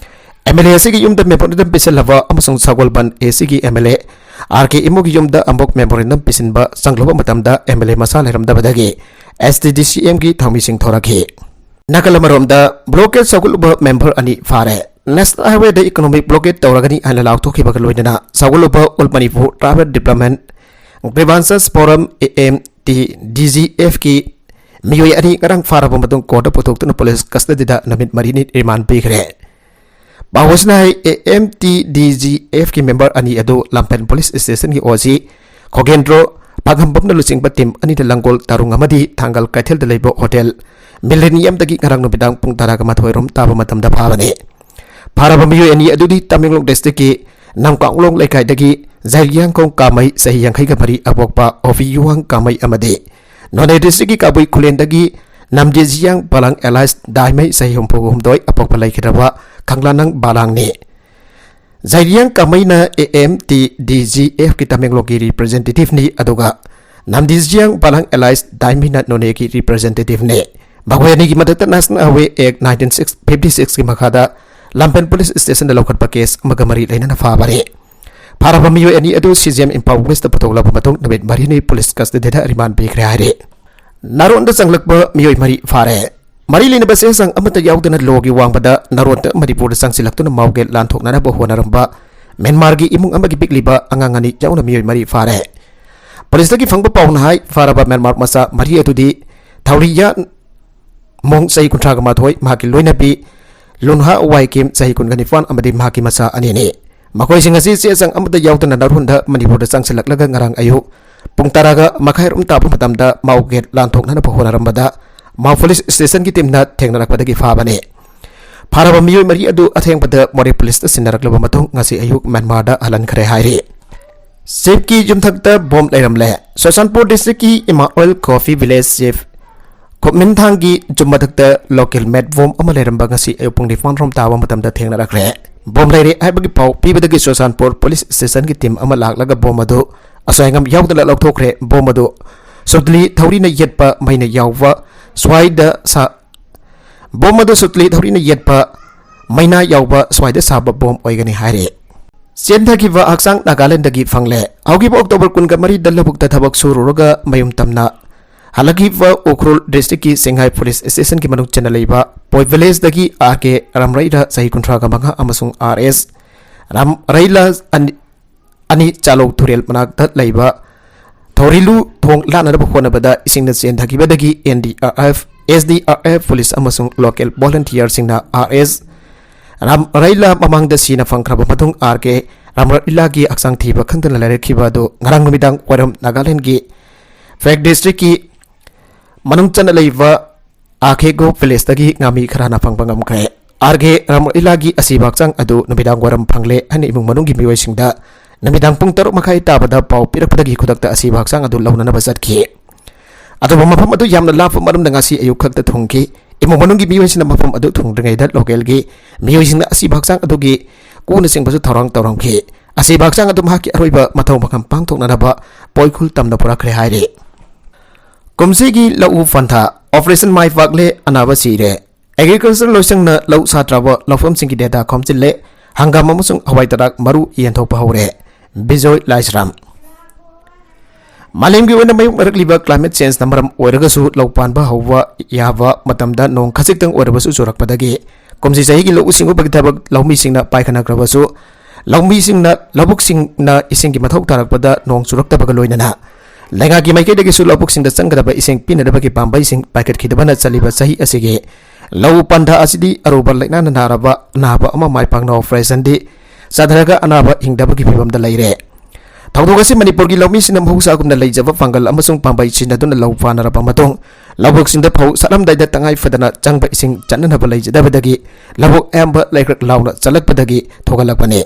ꯑꯦꯝ ꯑꯦꯜ ꯑꯦ ꯑꯁꯤꯒꯤ ꯌꯨꯝꯗ ꯃꯦꯃꯣꯔꯦꯟꯗꯝ ꯄꯤꯁꯤꯜꯂꯕ ꯑꯃꯁꯨꯡ ꯁꯒꯣꯜꯕꯟ ꯑꯦ ꯁꯤꯒꯤ ꯑꯦꯝ ꯑꯦꯜ ꯑꯦ ꯑꯥꯔ ꯀꯦ ꯏꯃꯨꯒꯤ ꯌꯨꯝꯗ ꯑꯃꯨꯛ ꯃꯦꯃꯣꯔꯦꯟꯗꯝ ꯄꯤꯁꯤꯟꯕ ꯆꯪꯂꯨꯕ ꯃꯇꯝꯗ ꯑꯦꯝ ꯑꯦꯜ ꯑꯦ ꯃꯁꯥ ꯂꯩꯔꯝꯗꯕꯗꯒꯤ ꯑꯦꯁ ꯇꯤ ꯗꯤ ꯁꯤ ꯑꯦꯝꯒꯤ ꯊꯧꯃꯤꯁꯤꯡ ꯊꯣꯔꯛꯈꯤ꯫ ꯅꯥꯀꯜ ꯑꯃꯔꯣꯝꯗ ꯕ꯭ꯂꯣꯀꯦꯠ ꯁꯧꯒꯠꯂꯨꯕ ꯃꯦꯝꯕꯔ ꯑꯅꯤ ꯐꯥꯔꯦ꯫ ꯅꯦꯁꯅꯦꯜ ꯍꯥꯏꯋꯦꯗ ꯏꯀꯣꯅꯣꯃꯤꯛ ꯕ꯭ꯂꯣꯀꯦꯠ ꯇꯧꯔꯒꯅꯤ ꯍꯥꯏꯅ ꯂꯥꯎꯊꯣꯛꯈꯤꯕꯒ ꯂꯣꯏꯅꯅ ꯁꯧꯒꯠꯂꯨꯕ all Manipur tribal development grievances forum, A M T D G ꯑꯦꯐꯀꯤ ꯃꯤꯑꯣꯏ ꯑꯅꯤ ꯉꯔꯥꯡ ꯐꯥꯔꯕ ꯃꯇꯨꯡ ꯀꯣꯔꯠꯇ ꯄꯨꯊꯣꯛꯇꯨꯅ ꯄꯨꯂꯤꯁ ꯀꯁꯇꯗꯤꯗ ꯅꯨꯃꯤꯠ ꯃꯔꯤꯅꯤ ꯔꯤꯃꯥꯟ ꯄꯤꯈ꯭ꯔꯦ꯫ ꯄꯥꯎ ꯑꯁꯤꯅ ꯍꯥꯏ, A M T D G ꯑꯦꯐꯀꯤ ꯃꯦꯝꯕꯔ ꯑꯅꯤ ꯑꯗꯨ ꯂꯝꯐꯦꯜ ꯄꯨꯂꯤꯁ ꯁ꯭ꯇꯦꯁꯟꯒꯤ ꯑꯣ ꯁꯤ ꯈꯣꯒꯦꯟꯗ꯭ꯔꯣ ꯄꯥꯛꯉꯝꯕꯝꯅ ꯂꯨꯆꯤꯡꯕ ꯇꯤꯝ ꯑꯅꯤꯅ ꯂꯪꯒꯣꯜ ꯇꯥꯔꯨꯡ ꯑꯃꯗꯤ ꯊꯥꯡꯒꯜ ꯀꯩꯊꯦꯜꯗ ꯂꯩꯕ ꯍꯣꯇꯦꯜ ꯃꯤꯂꯦꯅꯤꯌꯝꯗꯒꯤ ꯉꯔꯥꯡ ꯅꯨꯃꯤꯗꯥꯡ ꯄꯨꯡ ꯇꯔꯥꯒ ꯃꯥꯊꯣꯏ ꯔꯣꯝ ꯇꯥꯕ ꯃꯇꯝꯗ ꯐꯥꯕꯅꯤ꯫ ꯐꯥꯔꯕ ꯃꯤꯑꯣꯏ ꯑꯅꯤ ꯑꯗꯨꯗꯤ ꯇꯃꯦꯡꯂꯣꯡ ꯗꯤꯁꯇ꯭ꯔꯤꯛꯀꯤ ꯅꯝꯀꯥꯡꯂꯣꯡ ꯂꯩꯀꯥꯏꯗꯒꯤ ꯖꯥꯏꯔꯤꯌꯥꯡꯈꯣꯡ ꯀꯥꯃꯩ, ꯆꯍꯤ ꯌꯥꯡꯈꯩꯒ ꯃꯔꯤ, ꯑꯄꯣꯛꯄ ꯑꯣꯐꯤꯌꯨꯋꯥꯡ ꯀꯥꯃꯩ ꯑꯃꯗꯤ ꯅꯣꯅꯦ ꯗꯤꯁꯇ꯭ꯔꯤꯛꯀꯤ ꯀꯥꯕꯨꯏ ꯈꯨꯂꯦꯟꯗꯒꯤ ꯅꯝꯖꯦꯖꯤꯌꯥꯡ ꯕꯥꯂꯥꯡ ꯑꯦꯂꯥꯏꯁ ꯗꯥꯏꯃꯩ, ꯆꯍꯤ ꯍꯨꯝꯐꯨ ꯍꯨꯝꯗꯣꯏ, ꯑꯄꯣꯛꯄ ꯂꯩꯈꯤꯗ꯭ꯔꯕ ꯈꯪꯂꯥꯅꯪ ꯕꯥꯂꯥꯡꯅꯤ꯫ ꯖꯥꯏꯔꯤꯌꯥꯡ ꯀꯥꯃꯩꯅ A M T D G ꯑꯦꯐꯀꯤ ꯇꯃꯦꯡꯂꯣꯡꯒꯤ ꯔꯤꯄ꯭ꯔꯖꯦꯟꯇꯦꯇꯤꯚꯅꯤ, ꯑꯗꯨꯒ ꯅꯝꯗꯤꯖꯤꯌꯥꯡ ꯕꯥꯂꯥꯡ ꯑꯦꯂꯥꯏꯁ ꯗꯥꯏꯃꯩꯅ ꯅꯣꯅꯦꯒꯤ ꯔꯤꯄ꯭ꯔꯖꯦꯟꯇꯦꯇꯤꯚꯅꯤ꯫ ꯃꯈꯣꯏ ꯑꯅꯤꯒꯤ ꯃꯊꯛꯇ ꯅꯦꯁꯅꯦꯜ ꯍꯥꯏꯋꯦ ꯑꯦꯛ ꯅꯥꯏꯟꯇꯤꯟ ꯐꯤꯐꯇꯤ ꯁꯤꯛꯁꯀꯤ ꯃꯈꯥꯗ ꯂꯝꯐꯦꯜ ꯄꯨꯂꯤꯁ ꯁ꯭ꯇꯦꯁꯟꯗ ꯂꯧꯈꯠꯄ ꯀꯦꯁ ꯑꯃꯒ ꯃꯔꯤ ꯂꯩꯅꯅ ꯐꯥꯕꯅꯤ꯫ ꯐꯥꯔꯕ ꯃꯤꯑꯣꯏ ꯑꯅꯤ ꯑꯗꯨ C G M Imphal west ꯄꯨꯊꯣꯛꯂꯕ ꯃꯇꯨꯡ ꯅꯨꯃꯤꯠ ꯃꯔꯤꯅꯤ ꯄꯨꯂꯤꯁ ꯀꯁꯇꯗꯤꯗ ꯔꯤꯃꯥꯟ ꯄꯤꯈ꯭ꯔꯦ ꯍꯥꯏꯔꯤ꯫ ꯅꯥꯔꯣꯟꯗ ꯆꯪꯂꯛꯄ ꯃꯤꯑꯣꯏ ꯃꯔꯤ ꯐꯥꯔꯦ꯫ ꯃꯔꯤ ꯂꯩꯅꯕ ꯆꯦ ꯆꯥꯡ ꯑꯃꯠꯇ ꯌꯥꯎꯗꯅ ꯂꯣꯒꯤ ꯋꯥꯡꯃꯗ ꯅꯥꯔꯣꯟꯗ ꯃꯅꯤꯄꯨꯔꯗ ꯆꯪꯁꯤꯜꯂꯛꯇꯨꯅ ꯃꯥꯎꯒꯦ ꯂꯥꯟꯊꯣꯛꯅꯅꯕ ꯍꯣꯠꯅꯔꯝꯕ ꯃ꯭ꯌꯥꯟꯃꯥꯔꯒꯤ ꯏꯃꯨꯡ ꯑꯃꯒꯤ ꯄꯤꯛꯂꯤꯕ ꯑꯉꯥꯡ ꯑꯅꯤ ꯌꯥꯎꯅ ꯃꯤꯑꯣꯏ ꯃꯔꯤ ꯐꯥꯔꯦ꯫ ꯄꯨꯂꯤꯁꯇꯒꯤ ꯐꯪꯕ ꯄꯥꯎꯅ ꯍꯥꯏ, ꯐꯥꯔꯕ ꯃ꯭ꯌꯥꯟꯃꯥꯔ ꯃꯆꯥ ꯃꯔꯤ ꯑꯗꯨꯗꯤ ꯊꯧꯔꯤꯌꯥ ꯃꯣꯡ, ꯆꯍꯤ ꯀꯨꯟꯊ꯭ꯔꯥꯒ ꯃꯥꯊꯣꯏ, ꯃꯍꯥꯛꯀꯤ ꯂꯣꯏꯅꯕꯤ ꯂꯨꯟꯍꯥ ꯋꯥꯏꯀꯤꯝ, ꯆꯍꯤ ꯀꯨꯟꯒ ꯅꯤꯄꯥꯟ, ꯑꯃꯗꯤ ꯃꯍꯥꯛꯀꯤ ꯃꯆꯥ ꯑꯅꯤꯅꯤ꯫ ꯃꯈꯣꯏꯁꯤꯡ ꯑꯁꯤ ꯆꯦ ꯆꯥꯡ ꯑꯃꯠꯇ ꯌꯥꯎꯗꯅ ꯅꯥꯔꯨꯟꯗ ꯃꯅꯤꯄꯨꯔꯗ ꯆꯪꯁꯤꯜꯂꯛꯂꯒ ꯉꯔꯥꯡ ꯑꯌꯨꯛ ꯄꯨꯡ ꯇꯔꯥꯒ ꯃꯈꯥꯏ ꯔꯣꯝ ꯇꯥꯕ ꯃꯇꯝꯗ ꯃꯥꯎ ꯒꯦꯠ ꯂꯥꯟꯊꯣꯛꯅꯅꯕ ꯍꯣꯠꯅꯔꯝꯕꯗ ꯃꯥꯎ ꯄꯨꯂꯤꯁ ꯁ꯭ꯇꯦꯁꯟꯒꯤ ꯇꯤꯝꯅ ꯊꯦꯡꯅꯔꯛꯄꯗꯒꯤ ꯐꯥꯕꯅꯤ꯫ ꯐꯥꯔꯕ ꯃꯤꯑꯣꯏ ꯃꯔꯤ ꯑꯗꯨ ꯑꯊꯦꯡꯕꯗ ꯃꯣꯔꯦ ꯄꯨꯂꯤꯁꯇ ꯁꯤꯟꯅꯔꯛꯂꯕ ꯃꯇꯨꯡ ꯉꯁꯤ ꯑꯌꯨꯛ ꯃ꯭ꯌꯥꯟꯃꯥꯔꯗ ꯍꯜꯍꯟꯈ꯭ꯔꯦ ꯍꯥꯏꯔꯤ꯫ ꯆꯤꯐꯀꯤ ꯌꯨꯝꯊꯛꯇ ꯕꯣꯝ ꯂꯩꯔꯝꯂꯦ꯫ ꯆꯨꯔꯆꯥꯟꯄꯨꯔ ꯗꯤꯁꯇ꯭ꯔꯤꯛꯀꯤ ꯏꯃꯥ ꯑꯣꯏꯜ ꯀꯣꯐꯤ ꯚꯤꯂꯦꯖ ꯆꯤꯐ ꯈꯨꯞꯃꯤꯟꯊꯥꯡꯒꯤ ꯌꯨꯝ ꯃꯊꯛꯇ ꯂꯣꯀꯦꯜ ꯃꯦꯠ ꯕꯣꯝ ꯑꯃ ꯂꯩꯔꯝꯕ ꯉꯁꯤ ꯑꯌꯨꯛ ꯄꯨꯡ ꯅꯤꯄꯥꯟ ꯔꯣꯝ ꯇꯥꯕ ꯃꯇꯝꯗ ꯊꯦꯡꯅꯔꯛꯈ꯭ꯔꯦ꯫ ꯕꯣꯝ ꯂꯩꯔꯦ ꯍꯥꯏꯕꯒꯤ ꯄꯥꯎ ꯄꯤꯕꯗꯒꯤ ꯆꯨꯔꯆꯥꯟꯄꯨꯔ ꯄꯨꯂꯤꯁ ꯁ꯭ꯇꯦꯁꯟꯒꯤ ꯇꯤꯝ ꯑꯃ ꯂꯥꯛꯂꯒ ꯕꯣꯝ ꯑꯗꯨ ꯑꯁꯣꯏ ꯑꯉꯥꯝ ꯌꯥꯎꯗꯅ ꯂꯧꯊꯣꯛꯈ꯭ꯔꯦ꯫ ꯕꯣꯝ ꯑꯗꯨ ꯁꯨꯛꯂꯤ ꯊꯧꯔꯤꯅ ꯌꯦꯠꯄ ꯃꯩꯅ ꯌꯥꯎꯕ ꯁ꯭ꯋꯥꯏꯗ ꯁꯥ-, ꯕꯣꯝ ꯑꯗꯨ ꯁꯨꯛꯂꯤ ꯊꯧꯔꯤꯅ ꯌꯦꯠꯄ ꯃꯩꯅꯥ ꯌꯥꯎꯕ ꯁ꯭ꯋꯥꯏꯗ ꯁꯥꯕ ꯕꯣꯝ ꯑꯣꯏꯒꯅꯤ ꯍꯥꯏꯔꯤ꯫ ꯆꯦꯟꯊꯈꯤꯕ ꯍꯛꯆꯥꯡ ꯅꯥꯒꯥꯂꯦꯟꯗꯒꯤ ꯐꯪꯂꯦ꯫ ꯍꯧꯈꯤꯕ ꯑꯣꯛꯇꯣꯕꯔ ꯀꯨꯟꯒ ꯃꯔꯤꯗ ꯂꯧꯕꯨꯛꯇ ꯊꯕꯛ ꯁꯨꯔꯨꯔꯒ ꯃꯌꯨꯝ ꯇꯝꯅ ꯍꯜꯂꯛꯈꯤꯕ ꯎꯈ꯭ꯔꯨꯜ ꯗꯤꯁꯇ꯭ꯔꯤꯛꯀꯤ ꯁꯤꯡꯍꯥꯏ ꯄꯨꯂꯤꯁ ꯁ꯭ꯇꯦꯁꯟꯒꯤ ꯃꯅꯨꯡ ꯆꯟꯅ ꯂꯩꯕ ꯄꯣꯏ ꯚꯤꯂꯦꯖꯇꯒꯤ ꯑꯥꯔ ꯀꯦ ꯔꯥꯝꯔꯩꯂ, ꯆꯍꯤ ꯀꯨꯟꯊ꯭ꯔꯥꯒ ꯃꯉꯥ, ꯑꯃꯁꯨꯡ ꯑꯥꯔ ꯑꯦꯁ ꯔꯥꯝꯔꯩꯂ ꯑꯅꯤ, ꯑꯅꯤ ꯆꯥꯂꯧ ꯇꯨꯔꯦꯜ ꯃꯅꯥꯛꯇ ꯂꯩꯕ ꯊꯧꯔꯤꯂꯨ ꯊꯣꯡ ꯂꯥꯟꯅꯅꯕ ꯍꯣꯠꯅꯕꯗ ꯏꯁꯤꯡꯗ ꯆꯦꯟꯊꯈꯤꯕꯗꯒꯤ N D R F, S D R F, police ꯑꯃꯁꯨꯡ ꯂꯣꯀꯦꯜ ꯚꯣꯂꯨꯟꯇꯤꯌꯔꯁꯤꯡꯅ ꯑꯥꯔ ꯑꯦꯁ ꯔꯥꯝꯔꯩꯂ ꯃꯃꯥꯡꯗ ꯁꯤꯅ ꯐꯪꯈ꯭ꯔꯕ ꯃꯇꯨꯡ ꯑꯥꯔ ꯀꯦ ꯔꯥꯝꯔꯩꯂꯒꯤ ꯍꯛꯆꯥꯡ ꯊꯤꯕ ꯈꯪꯗꯅ ꯂꯩꯔꯛꯈꯤꯕ ꯑꯗꯨ ꯉꯔꯥꯡ ꯅꯨꯃꯤꯗꯥꯡ ꯋꯥꯏꯔꯝ ꯅꯥꯒꯥꯂꯦꯟꯗꯒꯤ ꯐꯦꯛ ꯗꯤꯁꯇ꯭ꯔꯤꯛꯀꯤ ꯃꯅꯨꯡ ꯆꯟꯅ ꯂꯩꯕ ꯑꯥꯈꯦꯒꯣ ꯚꯤꯂꯦꯖꯇꯒꯤ ꯉꯥꯃꯤ ꯈꯔꯅ ꯐꯪꯕ ꯉꯝꯈ꯭ꯔꯦ꯫ ꯑꯥꯔ ꯀꯦ ꯔꯥꯝꯔꯩꯂꯒꯤ ꯑꯁꯤꯕ ꯍꯛꯆꯥꯡ ꯑꯗꯨ ꯅꯨꯃꯤꯗꯥꯡ ꯋꯥꯏꯔꯝ ꯐꯪꯂꯦ ꯍꯥꯏꯅ ꯏꯃꯨꯡ ꯃꯅꯨꯡꯒꯤ ꯃꯤꯑꯣꯏꯁꯤꯡꯗ ꯅꯨꯃꯤꯗꯥꯡ ꯄꯨꯡ ꯇꯔꯨꯛ ꯃꯈꯥꯏ ꯇꯥꯕꯗ ꯄꯥꯎ ꯄꯤꯔꯛꯄꯗꯒꯤ ꯈꯨꯗꯛꯇ ꯑꯁꯤꯕ ꯍꯛꯆꯥꯡ ꯑꯗꯨ ꯂꯧꯅꯅꯕ ꯆꯠꯈꯤ꯫ ꯑꯗꯨꯕꯨ ꯃꯐꯝ ꯑꯗꯨ ꯌꯥꯝꯅ ꯂꯥꯞꯄ ꯃꯔꯝꯅ ꯉꯁꯤ ꯑꯌꯨꯛ ꯈꯛꯇ ꯊꯨꯡꯈꯤ꯫ ꯏꯃꯨꯡ ꯃꯅꯨꯡꯒꯤ ꯃꯤꯑꯣꯏꯁꯤꯡꯅ ꯃꯐꯝ ꯑꯗꯨ ꯊꯨꯡꯗ꯭ꯔꯤꯉꯩꯗ ꯂꯣꯀꯦꯜꯒꯤ ꯃꯤꯑꯣꯏꯁꯤꯡꯅ ꯑꯁꯤꯕ ꯍꯛꯆꯥꯡ ꯑꯗꯨꯒꯤ ꯀꯣꯟꯅꯆꯤꯡꯕꯁꯨ ꯊꯧꯔꯥꯡ ꯇꯧꯔꯝꯈꯤ꯫ ꯑꯁꯤꯕ ꯍꯛꯆꯥꯡ ꯑꯗꯨ ꯃꯍꯥꯛꯀꯤ ꯑꯔꯣꯏꯕ ꯃꯊꯧ ꯃꯉꯝ ꯄꯥꯡꯊꯣꯛꯅꯅꯕ ꯄꯣꯏꯈꯨꯜ ꯇꯝꯅ ꯄꯨꯔꯛꯈ꯭ꯔꯦ ꯍꯥꯏꯔꯤ꯫ ꯀꯨꯝꯁꯤꯒꯤ ꯂꯧꯎ ꯄꯟꯊꯥ ꯑꯣꯄꯔꯦꯁꯟ ꯃꯥꯏ ꯄꯥꯛꯂꯦ, ꯑꯅꯥꯕ ꯁꯤꯔꯦ꯫ ꯑꯦꯒ꯭ꯔꯤꯀꯜꯆꯔ ꯂꯣꯏꯁꯪꯅ ꯂꯧ ꯁꯥꯇ꯭ꯔꯕ ꯂꯧꯐꯝꯁꯤꯡꯒꯤ ꯗꯦꯇꯥ ꯈꯣꯝꯖꯤꯜꯂꯦ꯫ ꯍꯪꯒꯥꯝ ꯑꯃꯁꯨꯡ ꯍꯋꯥꯏ ꯊꯔꯥꯛ ꯃꯔꯨ ꯌꯦꯟꯊꯣꯛꯄ ꯍꯧꯔꯦ꯫ ꯕꯤꯖꯣꯏ ꯂꯥꯏꯁ꯭ꯔꯥꯝ꯫ ꯃꯥꯂꯦꯝꯒꯤ ꯑꯣꯏꯅ ꯃꯥꯌꯣꯛꯅꯔꯛꯂꯤꯕ ꯀ꯭ꯂꯥꯏꯃꯦꯠ ꯆꯦꯟꯖꯅ ꯃꯔꯝ ꯑꯣꯏꯔꯒꯁꯨ ꯂꯧ ꯄꯥꯟꯕ ꯍꯧꯕ ꯌꯥꯕ ꯃꯇꯝꯗ ꯅꯣꯡ ꯈꯖꯤꯛꯇꯪ ꯑꯣꯏꯔꯕꯁꯨ ꯆꯨꯔꯛꯄꯗꯒꯤ ꯀꯨꯝꯁꯤ ꯆꯍꯤꯒꯤ ꯂꯧꯎ ꯁꯤꯡꯎꯕꯒꯤ ꯊꯕꯛ ꯂꯧꯃꯤꯁꯤꯡꯅ ꯄꯥꯏꯈꯠꯅꯈ꯭ꯔꯕꯁꯨ ꯂꯧꯃꯤꯁꯤꯡꯅ ꯂꯧꯕꯨꯛꯁꯤꯡꯅ ꯏꯁꯤꯡꯒꯤ ꯃꯊꯧ ꯇꯥꯔꯛꯄꯗ ꯅꯣꯡ ꯆꯨꯔꯛꯇꯕꯒ ꯂꯣꯏꯅꯅ ꯂꯩꯉꯥꯛꯀꯤ ꯃꯥꯏꯀꯩꯗꯒꯤꯁꯨ ꯂꯧꯕꯨꯛꯁꯤꯡꯗ ꯆꯪꯒꯗꯕ ꯏꯁꯤꯡ ꯄꯤꯅꯅꯕꯒꯤ ꯄꯥꯝꯕꯩꯁꯤꯡ ꯄꯥꯏꯈꯠꯈꯤꯗꯕꯅ ꯆꯠꯂꯤꯕ ꯆꯍꯤ ꯑꯁꯤꯒꯤ ꯂꯧ ꯄꯟꯊꯥ ꯑꯁꯤꯗꯤ ꯑꯔꯨꯕ ꯂꯥꯏꯅꯥꯅ ꯅꯥꯔꯕ ꯑꯅꯥꯕ ꯑꯃ ꯃꯥꯏ ꯄꯥꯛꯅ ꯑꯣꯄꯔꯦꯁꯟꯗꯤ ꯆꯠꯊꯔꯒ ꯑꯅꯥꯕ ꯍꯤꯡꯗꯕꯒꯤ ꯐꯤꯕꯝꯗ ꯂꯩꯔꯦ꯫ ꯊꯧꯗꯣꯛ ꯑꯁꯤ ꯃꯅꯤꯄꯨꯔꯒꯤ ꯂꯧꯃꯤꯁꯤꯡꯅ ꯃꯍꯧꯁꯥꯒꯨꯝꯅ ꯂꯩꯖꯕ ꯄꯥꯡꯒꯜ ꯑꯃꯁꯨꯡ ꯄꯥꯝꯕꯩ ꯁꯤꯖꯤꯟꯅꯗꯨꯅ ꯂꯧ ꯄꯥꯟꯅꯔꯕ ꯃꯇꯨꯡ, ꯂꯧꯕꯨꯛꯁꯤꯡꯗ ꯐꯧ ꯁꯥꯠꯂꯝꯗꯥꯏꯗ ꯇꯉꯥꯏ ꯐꯗꯅ ꯆꯪꯕ ꯏꯁꯤꯡ ꯆꯠꯅꯅꯕ ꯂꯩꯖꯗꯕꯗꯒꯤ ꯂꯧꯕꯨꯛ ꯑꯌꯥꯝꯕ ꯂꯩꯀ꯭ꯔꯛ ꯂꯥꯎꯅ ꯆꯠꯂꯛꯄꯗꯒꯤ ꯊꯣꯛꯍꯜꯂꯛꯄꯅꯤ꯫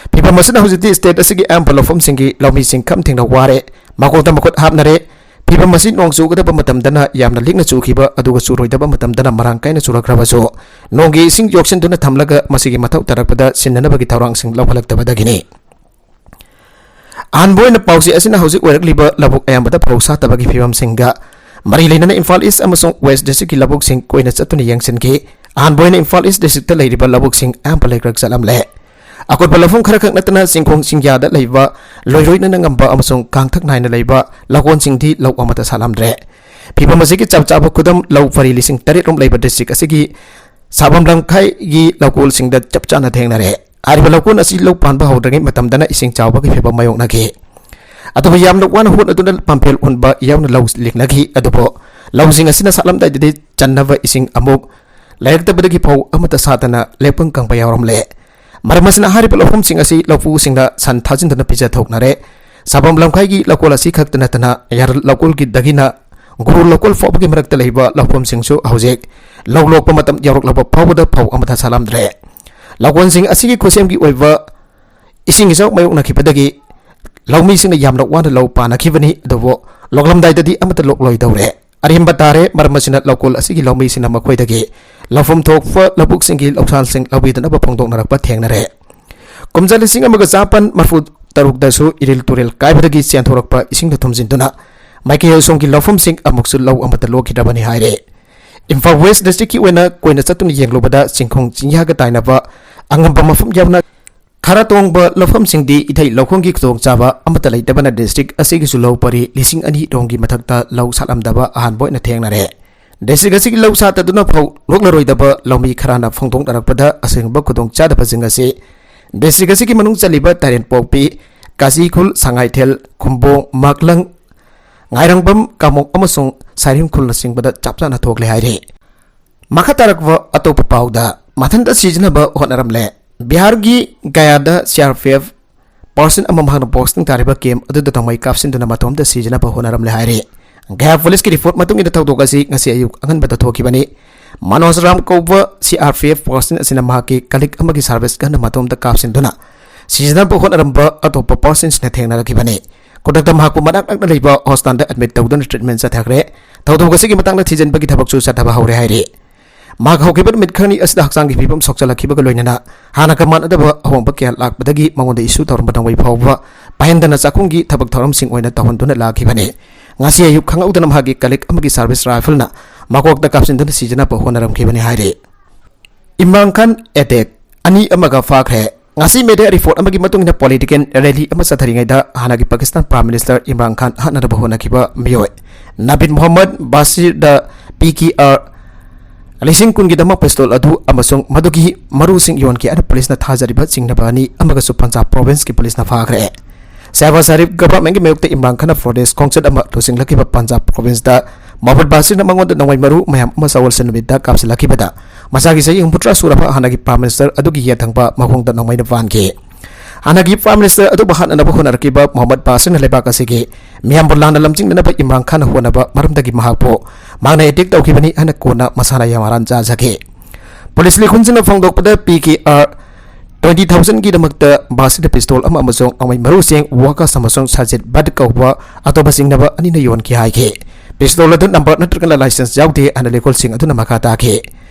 ꯐꯤꯕꯝ ꯑꯁꯤꯅ ꯍꯧꯖꯤꯛꯇꯤ ꯁ꯭ꯇꯦꯠ ꯑꯁꯤꯒꯤ ꯑꯌꯥꯝꯕ ꯂꯧꯐꯝꯁꯤꯡꯒꯤ ꯂꯧꯃꯤꯁꯤꯡ ꯈꯝ ꯊꯦꯡꯅ ꯋꯥꯔꯦ꯫ ꯃꯀꯣꯛꯇ ꯃꯈꯨꯠ ꯍꯥꯞꯅꯔꯦ꯫ ꯐꯤꯕꯝ ꯑꯁꯤ ꯅꯣꯡ ꯆꯨꯒꯗꯕ ꯃꯇꯝꯗꯅ ꯌꯥꯝꯅ ꯂꯤꯛꯅ ꯆꯨꯈꯤꯕ, ꯑꯗꯨꯒ ꯆꯨꯔꯣꯏꯗꯕ ꯃꯇꯝꯗꯅ ꯃꯔꯥꯡ ꯀꯥꯏꯅ ꯆꯨꯔꯛꯈ꯭ꯔꯕꯁꯨ, ꯅꯣꯡꯒꯤ ꯏꯁꯤꯡ ꯌꯣꯛꯁꯤꯟꯗꯨꯅ ꯊꯝꯂꯒ ꯃꯁꯤꯒꯤ ꯃꯊꯧ ꯇꯥꯔꯛꯄꯗ ꯁꯤꯟꯅꯅꯕꯒꯤ ꯊꯧꯔꯥꯡꯁꯤꯡ ꯂꯧꯈꯠꯂꯛꯇꯕꯗꯒꯤꯅꯤ꯫ ꯑꯍꯥꯟꯕ ꯑꯣꯏꯅ ꯄꯥꯎꯆꯦ ꯑꯁꯤꯅ ꯍꯧꯖꯤꯛ ꯑꯣꯏꯔꯛꯂꯤꯕ ꯂꯧꯕꯨꯛ ꯑꯌꯥꯝꯕꯗ ꯐꯧ ꯁꯥꯠꯇꯕꯒꯤ ꯐꯤꯕꯝꯁꯤꯡꯒ ꯃꯔꯤ ꯂꯩꯅꯅ ꯏꯝꯐꯥꯜ ꯏꯁ ꯑꯃꯁꯨꯡ ꯋꯦꯁ ꯗꯤꯁꯇ꯭ꯔꯤꯛꯀꯤ ꯂꯧꯕꯨꯛꯁꯤꯡ ꯀꯣꯏꯅ ꯆꯠꯇꯨꯅ ꯌꯦꯡꯁꯤꯟꯈꯤ꯫ ꯑꯍꯥꯟꯕ ꯑꯣꯏꯅ ꯏꯝꯐꯥꯜ ꯏꯁ ꯗꯤꯁꯇ꯭ꯔꯤꯛꯇ ꯂꯩꯔꯤꯕ ꯂꯧꯕꯨꯛꯁꯤꯡ ꯑꯌꯥꯝꯕ ꯂꯩꯀ꯭ꯔꯛ ꯆꯠꯂꯝꯂꯦ꯫ ꯑꯀꯣꯏꯕ ꯂꯧꯐꯝ ꯈꯔꯈꯛ ꯅꯠꯇꯅ ꯆꯤꯡꯈꯣꯡ ꯆꯤꯡꯌꯥꯗ ꯂꯩꯕ ꯂꯣꯏꯔꯣꯏꯅꯅ ꯉꯝꯕ ꯑꯃꯁꯨꯡ ꯀꯥꯡꯊꯛ ꯅꯥꯏꯅ ꯂꯩꯕ ꯂꯧꯀꯣꯟꯁꯤꯡꯗꯤ ꯂꯧ ꯑꯃꯠꯇ ꯁꯥꯠꯂꯝꯗ꯭ꯔꯦ꯫ ꯐꯤꯕꯝ ꯑꯁꯤꯒꯤ ꯆꯞ ꯆꯥꯕ ꯈꯨꯗꯝ ꯂꯧ ꯄꯔꯤ ꯂꯤꯁꯤꯡ ꯇꯔꯦꯠ ꯔꯣꯝ ꯂꯩꯕ ꯗꯤꯁꯇ꯭ꯔꯤꯛ ꯑꯁꯤꯒꯤ ꯁꯥꯕꯝ ꯂꯝꯈꯥꯏꯒꯤ ꯂꯧꯀꯣꯜꯁꯤꯡꯗ ꯆꯞ ꯆꯥꯅ ꯊꯦꯡꯅꯔꯦ꯫ ꯍꯥꯏꯔꯤꯕ ꯂꯧꯀꯣꯜ ꯑꯁꯤ ꯂꯧ ꯄꯥꯟꯕ ꯍꯧꯗ꯭ꯔꯤꯉꯩ ꯃꯇꯝꯗꯅ ꯏꯁꯤꯡ ꯆꯥꯎꯕꯒꯤ ꯐꯤꯕꯝ ꯃꯥꯌꯣꯛꯅꯈꯤ꯫ ꯑꯗꯨꯕꯨ ꯌꯥꯝꯅ ꯋꯥꯅ ꯍꯣꯠꯅꯗꯨꯅ ꯄꯥꯝꯐꯦꯜ ꯍꯨꯟꯕ ꯌꯥꯎꯅ ꯂꯧ ꯂꯤꯡꯅꯈꯤ꯫ ꯑꯗꯨꯕꯨ ꯂꯧꯁꯤꯡ ꯑꯁꯤꯅ ꯁꯥꯠꯂꯝꯗꯥꯏꯗꯗꯤ ꯆꯟꯅꯕ ꯏꯁꯤꯡ ꯑꯃꯨꯛ ꯂꯩꯔꯛꯇꯕꯗꯒꯤ ꯐꯧ ꯑꯃꯠꯇ ꯁꯥꯠꯇꯅ ꯂꯦꯞꯄꯪ ꯀꯪꯕ ꯌꯥꯎꯔꯝꯂꯦ꯫ ꯃꯔꯝ ꯑꯁꯤꯅ ꯍꯥꯏꯔꯤꯕ ꯂꯧꯐꯝꯁꯤꯡ ꯑꯁꯤ ꯂꯧꯄꯨꯁꯤꯡꯅ ꯁꯟ ꯊꯥꯖꯤꯟꯗꯨꯅ ꯄꯤꯖꯊꯣꯛꯅꯔꯦ꯫ ꯁꯥꯕꯝ ꯂꯝꯈꯥꯏꯒꯤ ꯂꯧꯀꯣꯜ ꯑꯁꯤ ꯈꯛꯇ ꯅꯠꯇꯅ ꯌꯥꯔꯜ ꯂꯧꯀꯣꯜꯒꯤꯗꯒꯤꯅ ꯒꯨꯔꯨ ꯂꯧꯀꯣꯜ ꯐꯥꯎꯕꯒꯤ ꯃꯔꯛꯇ ꯂꯩꯕ ꯂꯧꯐꯝꯁꯤꯡꯁꯨ ꯍꯧꯖꯤꯛ ꯂꯧ ꯂꯣꯛꯄ ꯃꯇꯝ ꯌꯧꯔꯛꯂꯕ ꯐꯥꯎꯕꯗ ꯐꯧ ꯑꯃꯠꯇ ꯁꯥꯠꯂꯝꯗ꯭ꯔꯦ꯫ ꯂꯧꯀꯣꯜꯁꯤꯡ ꯑꯁꯤꯒꯤ ꯈꯨꯠꯁꯦꯝꯒꯤ ꯑꯣꯏꯕ ꯏꯁꯤꯡ ꯏꯆꯥꯎ ꯃꯥꯌꯣꯛꯅꯈꯤꯕꯗꯒꯤ ꯂꯧꯃꯤꯁꯤꯡꯅ ꯌꯥꯝꯅ ꯋꯥꯅ ꯂꯧ ꯄꯥꯟꯅꯈꯤꯕꯅꯤ, ꯑꯗꯨꯕꯨ ꯂꯣꯛꯂꯝꯗꯥꯏꯗꯗꯤ ꯑꯃꯠꯇ ꯂꯣꯛꯂꯣꯏꯗꯧꯔꯦ꯫ ꯑꯔꯦꯝꯕ ꯇꯥꯔꯦ꯫ ꯃꯔꯝ ꯑꯁꯤꯅ ꯂꯧꯀꯣꯜ ꯑꯁꯤꯒꯤ ꯂꯧꯃꯤꯁꯤꯡꯅ ꯃꯈꯣꯏꯗꯒꯤ ꯂꯧꯐꯝ ꯊꯣꯛꯄ ꯂꯧꯕꯨꯛꯁꯤꯡꯒꯤ ꯂꯧꯁꯥꯟꯁꯤꯡ ꯂꯧꯕꯤꯗꯅꯕ ꯐꯣꯡꯗꯣꯛꯅꯔꯛꯄ ꯊꯦꯡꯅꯔꯦ꯫ ꯀꯨꯝꯖꯥ ꯂꯤꯁꯤꯡ ꯑꯃꯒ ꯆꯥꯄꯟ ꯃꯔꯐꯨ ꯇꯔꯨꯛꯇꯁꯨ ꯏꯔꯤꯜ ꯇꯨꯔꯦꯜ ꯀꯥꯏꯕꯗꯒꯤ ꯆꯦꯟꯊꯣꯔꯛꯄ ꯏꯁꯤꯡꯅ ꯊꯨꯝꯖꯤꯟꯗꯨꯅ ꯃꯥꯏꯀꯩ ꯑꯁꯣꯝꯒꯤ ꯂꯧꯐꯝꯁꯤꯡ ꯑꯃꯨꯛꯁꯨ ꯂꯧ ꯑꯃꯠꯇ ꯂꯣꯛꯈꯤꯗ꯭ꯔꯕꯅꯤ ꯍꯥꯏꯔꯦ꯫ ꯏꯝꯐꯥꯜ ꯋꯦꯁ ꯗꯤꯁꯇ꯭ꯔꯤꯛꯀꯤ ꯑꯣꯏꯅ ꯀꯣꯏꯅ ꯆꯠꯇꯨꯅ ꯌꯦꯡꯂꯨꯕꯗ ꯆꯤꯡꯈꯣꯡ ꯆꯤꯡꯌꯥꯒ ꯇꯥꯏꯅꯕ ꯑꯉꯝꯕ ꯃꯐꯝ ꯌꯥꯎꯅ ꯈꯔ ꯇꯣꯡꯕ ꯂꯧꯐꯝꯁꯤꯡꯗꯤ ꯏꯊꯩ ꯂꯧꯈꯣꯡꯒꯤ ꯈꯨꯗꯣꯡꯆꯥꯕ ꯑꯃꯠꯇ ꯂꯩꯇꯕꯅ ꯗꯤꯁꯇ꯭ꯔꯤꯛ ꯑꯁꯤꯒꯤꯁꯨ ꯂꯧ ꯄꯔꯤ ꯂꯤꯁꯤꯡ ꯑꯅꯤ ꯔꯣꯝꯒꯤ ꯃꯊꯛꯇ ꯂꯧ ꯁꯥꯠꯂꯝꯗꯕ ꯑꯍꯥꯟꯕ ꯑꯣꯏꯅ ꯊꯦꯡꯅꯔꯦ꯫ ꯗꯤꯁꯇ꯭ꯔꯤꯛ ꯑꯁꯤꯒꯤ ꯂꯧ ꯁꯥꯠꯇꯗꯨꯅ ꯐꯧ ꯂꯣꯛꯂꯔꯣꯏꯗꯕ ꯂꯧꯃꯤ ꯈꯔꯅ ꯐꯣꯡꯗꯣꯛꯅꯔꯛꯄꯗ ꯑꯁꯤꯒꯨꯝꯕ ꯈꯨꯗꯣꯡꯆꯥꯗꯕꯁꯤꯡ ꯑꯁꯤ ꯗꯤꯁꯇ꯭ꯔꯤꯛ ꯑꯁꯤꯒꯤ ꯃꯅꯨꯡ ꯆꯜꯂꯤꯕ ꯇꯥꯏꯔꯦꯟꯄꯣꯛꯄꯤ, ꯀꯥꯖꯤꯈꯨꯜ, ꯁꯉꯥꯏꯊꯦꯜ, ꯈꯨꯝꯕꯣꯡ, ꯃꯥꯛꯂꯪ, ꯉꯥꯏꯔꯪꯕꯝ, ꯀꯥꯃꯣꯛ ꯑꯃꯁꯨꯡ ꯁꯥꯏꯔꯤꯝ ꯈꯨꯜꯅꯆꯤꯡꯕꯗ ꯆꯞ ꯆꯥꯅ ꯊꯣꯛꯂꯦ ꯍꯥꯏꯔꯤ꯫ ꯃꯈꯥ ꯇꯥꯔꯛꯄ ꯑꯇꯣꯞꯄ ꯄꯥꯎꯗ, ꯃꯊꯟꯇ ꯁꯤꯖꯤꯟꯅꯕ ꯍꯣꯠꯅꯔꯝꯂꯦ꯫ ꯕꯤꯍꯥꯔꯒꯤ ꯒꯌꯥꯗ C R P F person ꯑꯃ ꯃꯍꯥꯛꯅ ꯄꯣꯁꯇꯤꯡ ꯇꯥꯔꯤꯕ ꯀꯦꯝ ꯑꯗꯨꯗ ꯅꯣꯡꯃꯩ ꯀꯥꯞꯁꯤꯟꯗꯨꯅ ꯃꯇꯣꯝꯇ ꯁꯤꯖꯤꯟꯅꯕ ꯍꯣꯠꯅꯔꯝꯂꯦ ꯍꯥꯏꯔꯤ꯫ ꯒꯌꯥ ꯄꯨꯂꯤꯁꯀꯤ ꯔꯤꯄꯣꯔꯠ ꯃꯇꯨꯡ ꯏꯟꯅ ꯊꯧꯗꯣꯛ ꯑꯁꯤ ꯉꯁꯤ ꯑꯌꯨꯛ ꯑꯉꯟꯕꯗ ꯊꯣꯛꯈꯤꯕꯅꯤ꯫ ꯃꯅꯣꯖ ꯔꯥꯝ ꯀꯧꯕ C R P F person ꯑꯁꯤꯅ ꯃꯍꯥꯛꯀꯤ ꯀꯂꯤꯛ ꯑꯃꯒꯤ ꯁꯥꯔꯚꯤꯁ ꯒꯟꯅ ꯃꯇꯣꯝꯇ ꯀꯥꯞꯁꯤꯟꯗꯨꯅ ꯁꯤꯖꯤꯟꯅꯕ ꯍꯣꯠꯅꯔꯝꯕ ꯑꯇꯣꯞꯄ ꯄꯥꯔꯁꯟꯁꯤꯡꯅ ꯊꯦꯡꯅꯔꯛꯈꯤꯕꯅꯤ꯫ ꯈꯨꯗꯛꯇ ꯃꯍꯥꯛꯄꯨ ꯃꯅꯥꯛ ꯅꯛꯅ ꯂꯩꯕ ꯍꯣꯁꯄꯤꯇꯥꯜꯗ ꯑꯦꯗꯃꯤꯠ ꯇꯧꯗꯨꯅ ꯇ꯭ꯔꯤꯠꯃꯦꯟ ꯆꯠꯊꯈ꯭ꯔꯦ꯫ ꯊꯧꯗꯣꯛ ꯑꯁꯤꯒꯤ ꯃꯇꯥꯡꯗ ꯊꯤꯖꯤꯟꯕꯒꯤ ꯊꯕꯛꯁꯨ ꯆꯠꯊꯕ ꯍꯧꯔꯦ ꯍꯥꯏꯔꯤ꯫ ꯃꯍꯥꯛ ꯍꯧꯈꯤꯕ ꯅꯨꯃꯤꯠ ꯈꯔꯅꯤ ꯑꯁꯤꯗ ꯍꯛꯆꯥꯡꯒꯤ ꯐꯤꯕꯝ ꯁꯣꯛꯆꯜꯂꯛꯈꯤꯕꯒ ꯂꯣꯏꯅꯅ ꯍꯥꯟꯅꯒ ꯃꯥꯟꯅꯗꯕ ꯑꯍꯣꯡꯕ ꯀꯌꯥ ꯂꯥꯛꯄꯗꯒꯤ ꯃꯉꯣꯟꯗ ꯏꯁꯨ ꯇꯧꯔꯝꯕ ꯅꯣꯡꯃꯩ ꯐꯥꯎꯕ ꯄꯥꯏꯍꯟꯗꯅ ꯆꯥꯛꯈꯨꯝꯒꯤ ꯊꯕꯛ ꯊꯧꯔꯝꯁꯤꯡ ꯑꯣꯏꯅ ꯇꯧꯍꯟꯗꯨꯅ ꯂꯥꯛꯈꯤꯕꯅꯤ꯫ ꯉꯁꯤ ꯑꯌꯨꯛ ꯈꯪꯍꯧꯗꯅ ꯃꯍꯥꯛꯀꯤ ꯀꯂꯤꯛ ꯑꯃꯒꯤ ꯁꯥꯔꯚꯤꯁ ꯔꯥꯏꯐꯜꯅ ꯃꯀꯣꯛꯇ ꯀꯥꯞꯁꯤꯟꯗꯨꯅ ꯁꯤꯖꯤꯟꯅꯕ ꯍꯣꯠꯅꯔꯝꯈꯤꯕꯅꯤ ꯍꯥꯏꯔꯤ꯫ ꯏꯝꯔꯥꯟ ꯈꯥꯟ ꯑꯦꯇꯦꯛ, ꯑꯅꯤ ꯑꯃꯒ ꯐꯥꯈ꯭ꯔꯦ꯫ ꯉꯁꯤ ꯃꯦꯗꯤꯌꯥ ꯔꯤꯄꯣꯔꯠ ꯑꯃꯒꯤ ꯃꯇꯨꯡ ꯏꯟꯅ, ꯄꯣꯂꯤꯇꯤꯀꯦꯜ ꯔꯦꯂꯤ ꯑꯃ ꯆꯠꯊꯔꯤꯉꯩꯗ ꯍꯥꯟꯅꯒꯤ ꯄꯥꯀꯤꯁꯇꯥꯟ ꯄ꯭ꯔꯥꯏꯝ ꯃꯤꯅꯤꯁꯇꯔ ꯏꯝꯔꯥꯟ ꯈꯥꯟ ꯍꯥꯠꯅꯅꯕ ꯍꯣꯠꯅꯈꯤꯕ ꯃꯤꯑꯣꯏ ꯅꯕꯤꯟ ꯃꯣꯍꯝꯃꯗ ꯕꯥꯁꯤꯔꯗ ꯄꯤ ꯀꯦ ꯑꯥꯔ ꯂꯤꯁꯤꯡ ꯀꯨꯟꯒꯤꯗꯃꯛ ꯄꯤꯁꯇꯣꯜ ꯑꯗꯨ ꯑꯃꯁꯨꯡ ꯃꯗꯨꯒꯤ ꯃꯔꯨꯁꯤꯡ ꯌꯣꯟꯈꯤ ꯍꯥꯏꯅ ꯄꯨꯂꯤꯁꯅ ꯊꯥꯖꯔꯤꯕ ꯆꯤꯡꯅꯕ ꯑꯅꯤ ꯑꯃꯒꯁꯨ ꯄꯟꯖꯥꯕ ꯄ꯭ꯔꯣꯚꯤꯟꯁꯀꯤ ꯄꯨꯂꯤꯁꯅ ꯐꯥꯈ꯭ꯔꯦ꯫ ꯁꯦꯍꯕꯥꯖ ꯁꯔꯤꯐ ꯒꯚꯔꯟꯃꯦꯟꯒꯤ ꯃꯥꯌꯣꯛꯇ ꯏꯝꯔꯥꯟ ꯈꯥꯟꯅ ꯄ꯭ꯔꯣꯇꯦꯁ ꯈꯣꯡꯆꯠ ꯑꯃ ꯂꯨꯆꯤꯡꯂꯛꯈꯤꯕ ꯄꯟꯖꯥꯕ ꯄ꯭ꯔꯣꯚꯤꯟꯁꯇ ꯃꯣꯍꯝꯃꯗ ꯕꯥꯁꯤꯔꯅ ꯃꯉꯣꯟꯗ ꯅꯣꯡꯃꯩ ꯃꯔꯨ ꯃꯌꯥꯝ ꯑꯃ ꯆꯥꯎꯋꯜꯁꯦ ꯅꯨꯃꯤꯠꯇ ꯀꯥꯞꯁꯤꯜꯂꯛꯈꯤꯕꯗ ꯃꯁꯥꯒꯤ ꯆꯍꯤ ꯍꯨꯝꯐꯨꯇꯔꯥ ꯁꯨꯔꯕ ꯍꯥꯟꯅꯒꯤ ꯄ꯭ꯔꯥꯏꯝ ꯃꯤꯅꯤꯁꯇꯔ ꯑꯗꯨꯒꯤ ꯌꯦꯠꯊꯪꯕ ꯃꯈꯣꯡꯗ ꯅꯣꯡꯃꯩꯅ ꯄꯥꯟꯈꯤ꯫ ꯍꯥꯟꯅꯒꯤ ꯄ꯭ꯔꯥꯏꯝ ꯃꯤꯅꯤꯁꯇꯔ ꯑꯗꯨꯕꯨ ꯍꯥꯠꯅꯅꯕ ꯍꯣꯠꯅꯔꯛꯈꯤꯕ ꯃꯣꯍꯝꯃꯗ ꯕꯥꯁꯤꯔꯅ ꯂꯩꯕꯥꯛ ꯑꯁꯤꯒꯤ ꯃꯤꯌꯥꯝꯕꯨ ꯂꯥꯟꯅ ꯂꯝꯖꯤꯡꯅꯅꯕ ꯏꯝꯔꯥꯟ ꯈꯥꯟꯅ ꯍꯣꯠꯅꯕ ꯃꯔꯝꯗꯒꯤ ꯃꯍꯥꯛꯄꯨ ꯃꯍꯥꯛꯅ ꯑꯦꯇꯦꯛ ꯇꯧꯈꯤꯕꯅꯤ ꯍꯥꯏꯅ ꯀꯣꯟꯅ ꯃꯁꯥꯅ ꯌꯥꯝꯍꯥꯔꯥꯟ ꯆꯥꯖꯈꯤ꯫ ꯄꯨꯂꯤꯁ ꯂꯩꯈꯨꯟꯁꯤꯡꯅ ꯐꯣꯡꯗꯣꯛꯄꯗ, ꯄꯤ ꯀꯦ ꯑꯥꯔ ꯇ꯭ꯋꯦꯟꯇꯤ ꯊꯥꯎꯖꯟꯒꯤꯗꯃꯛꯇ ꯕꯥꯁꯤꯗ ꯄꯤꯁꯇꯣꯜ ꯑꯃ ꯑꯃꯁꯨꯡ ꯅꯣꯡꯃꯩ ꯃꯔꯨꯁꯤꯡ ꯋꯥꯀꯥꯁ ꯑꯃꯁꯨꯡ ꯁꯥꯖꯤꯗ ꯕꯠ ꯀꯧꯕ ꯑꯇꯣꯞꯄ ꯆꯤꯡꯅꯕ ꯑꯅꯤꯅ ꯌꯣꯟꯈꯤ ꯍꯥꯏꯈꯤ꯫ ꯄꯤꯁꯇꯣꯜ ꯑꯗꯨ ꯅꯝꯕꯔ ꯅꯠꯇ꯭ꯔꯒꯅ ꯂꯥꯏꯁꯦꯟꯁ ꯌꯥꯎꯗꯦ ꯍꯥꯏꯅ ꯂꯩꯈꯣꯜꯁꯤꯡ ꯑꯗꯨꯅ ꯃꯈꯥ ꯇꯥꯈꯤ꯫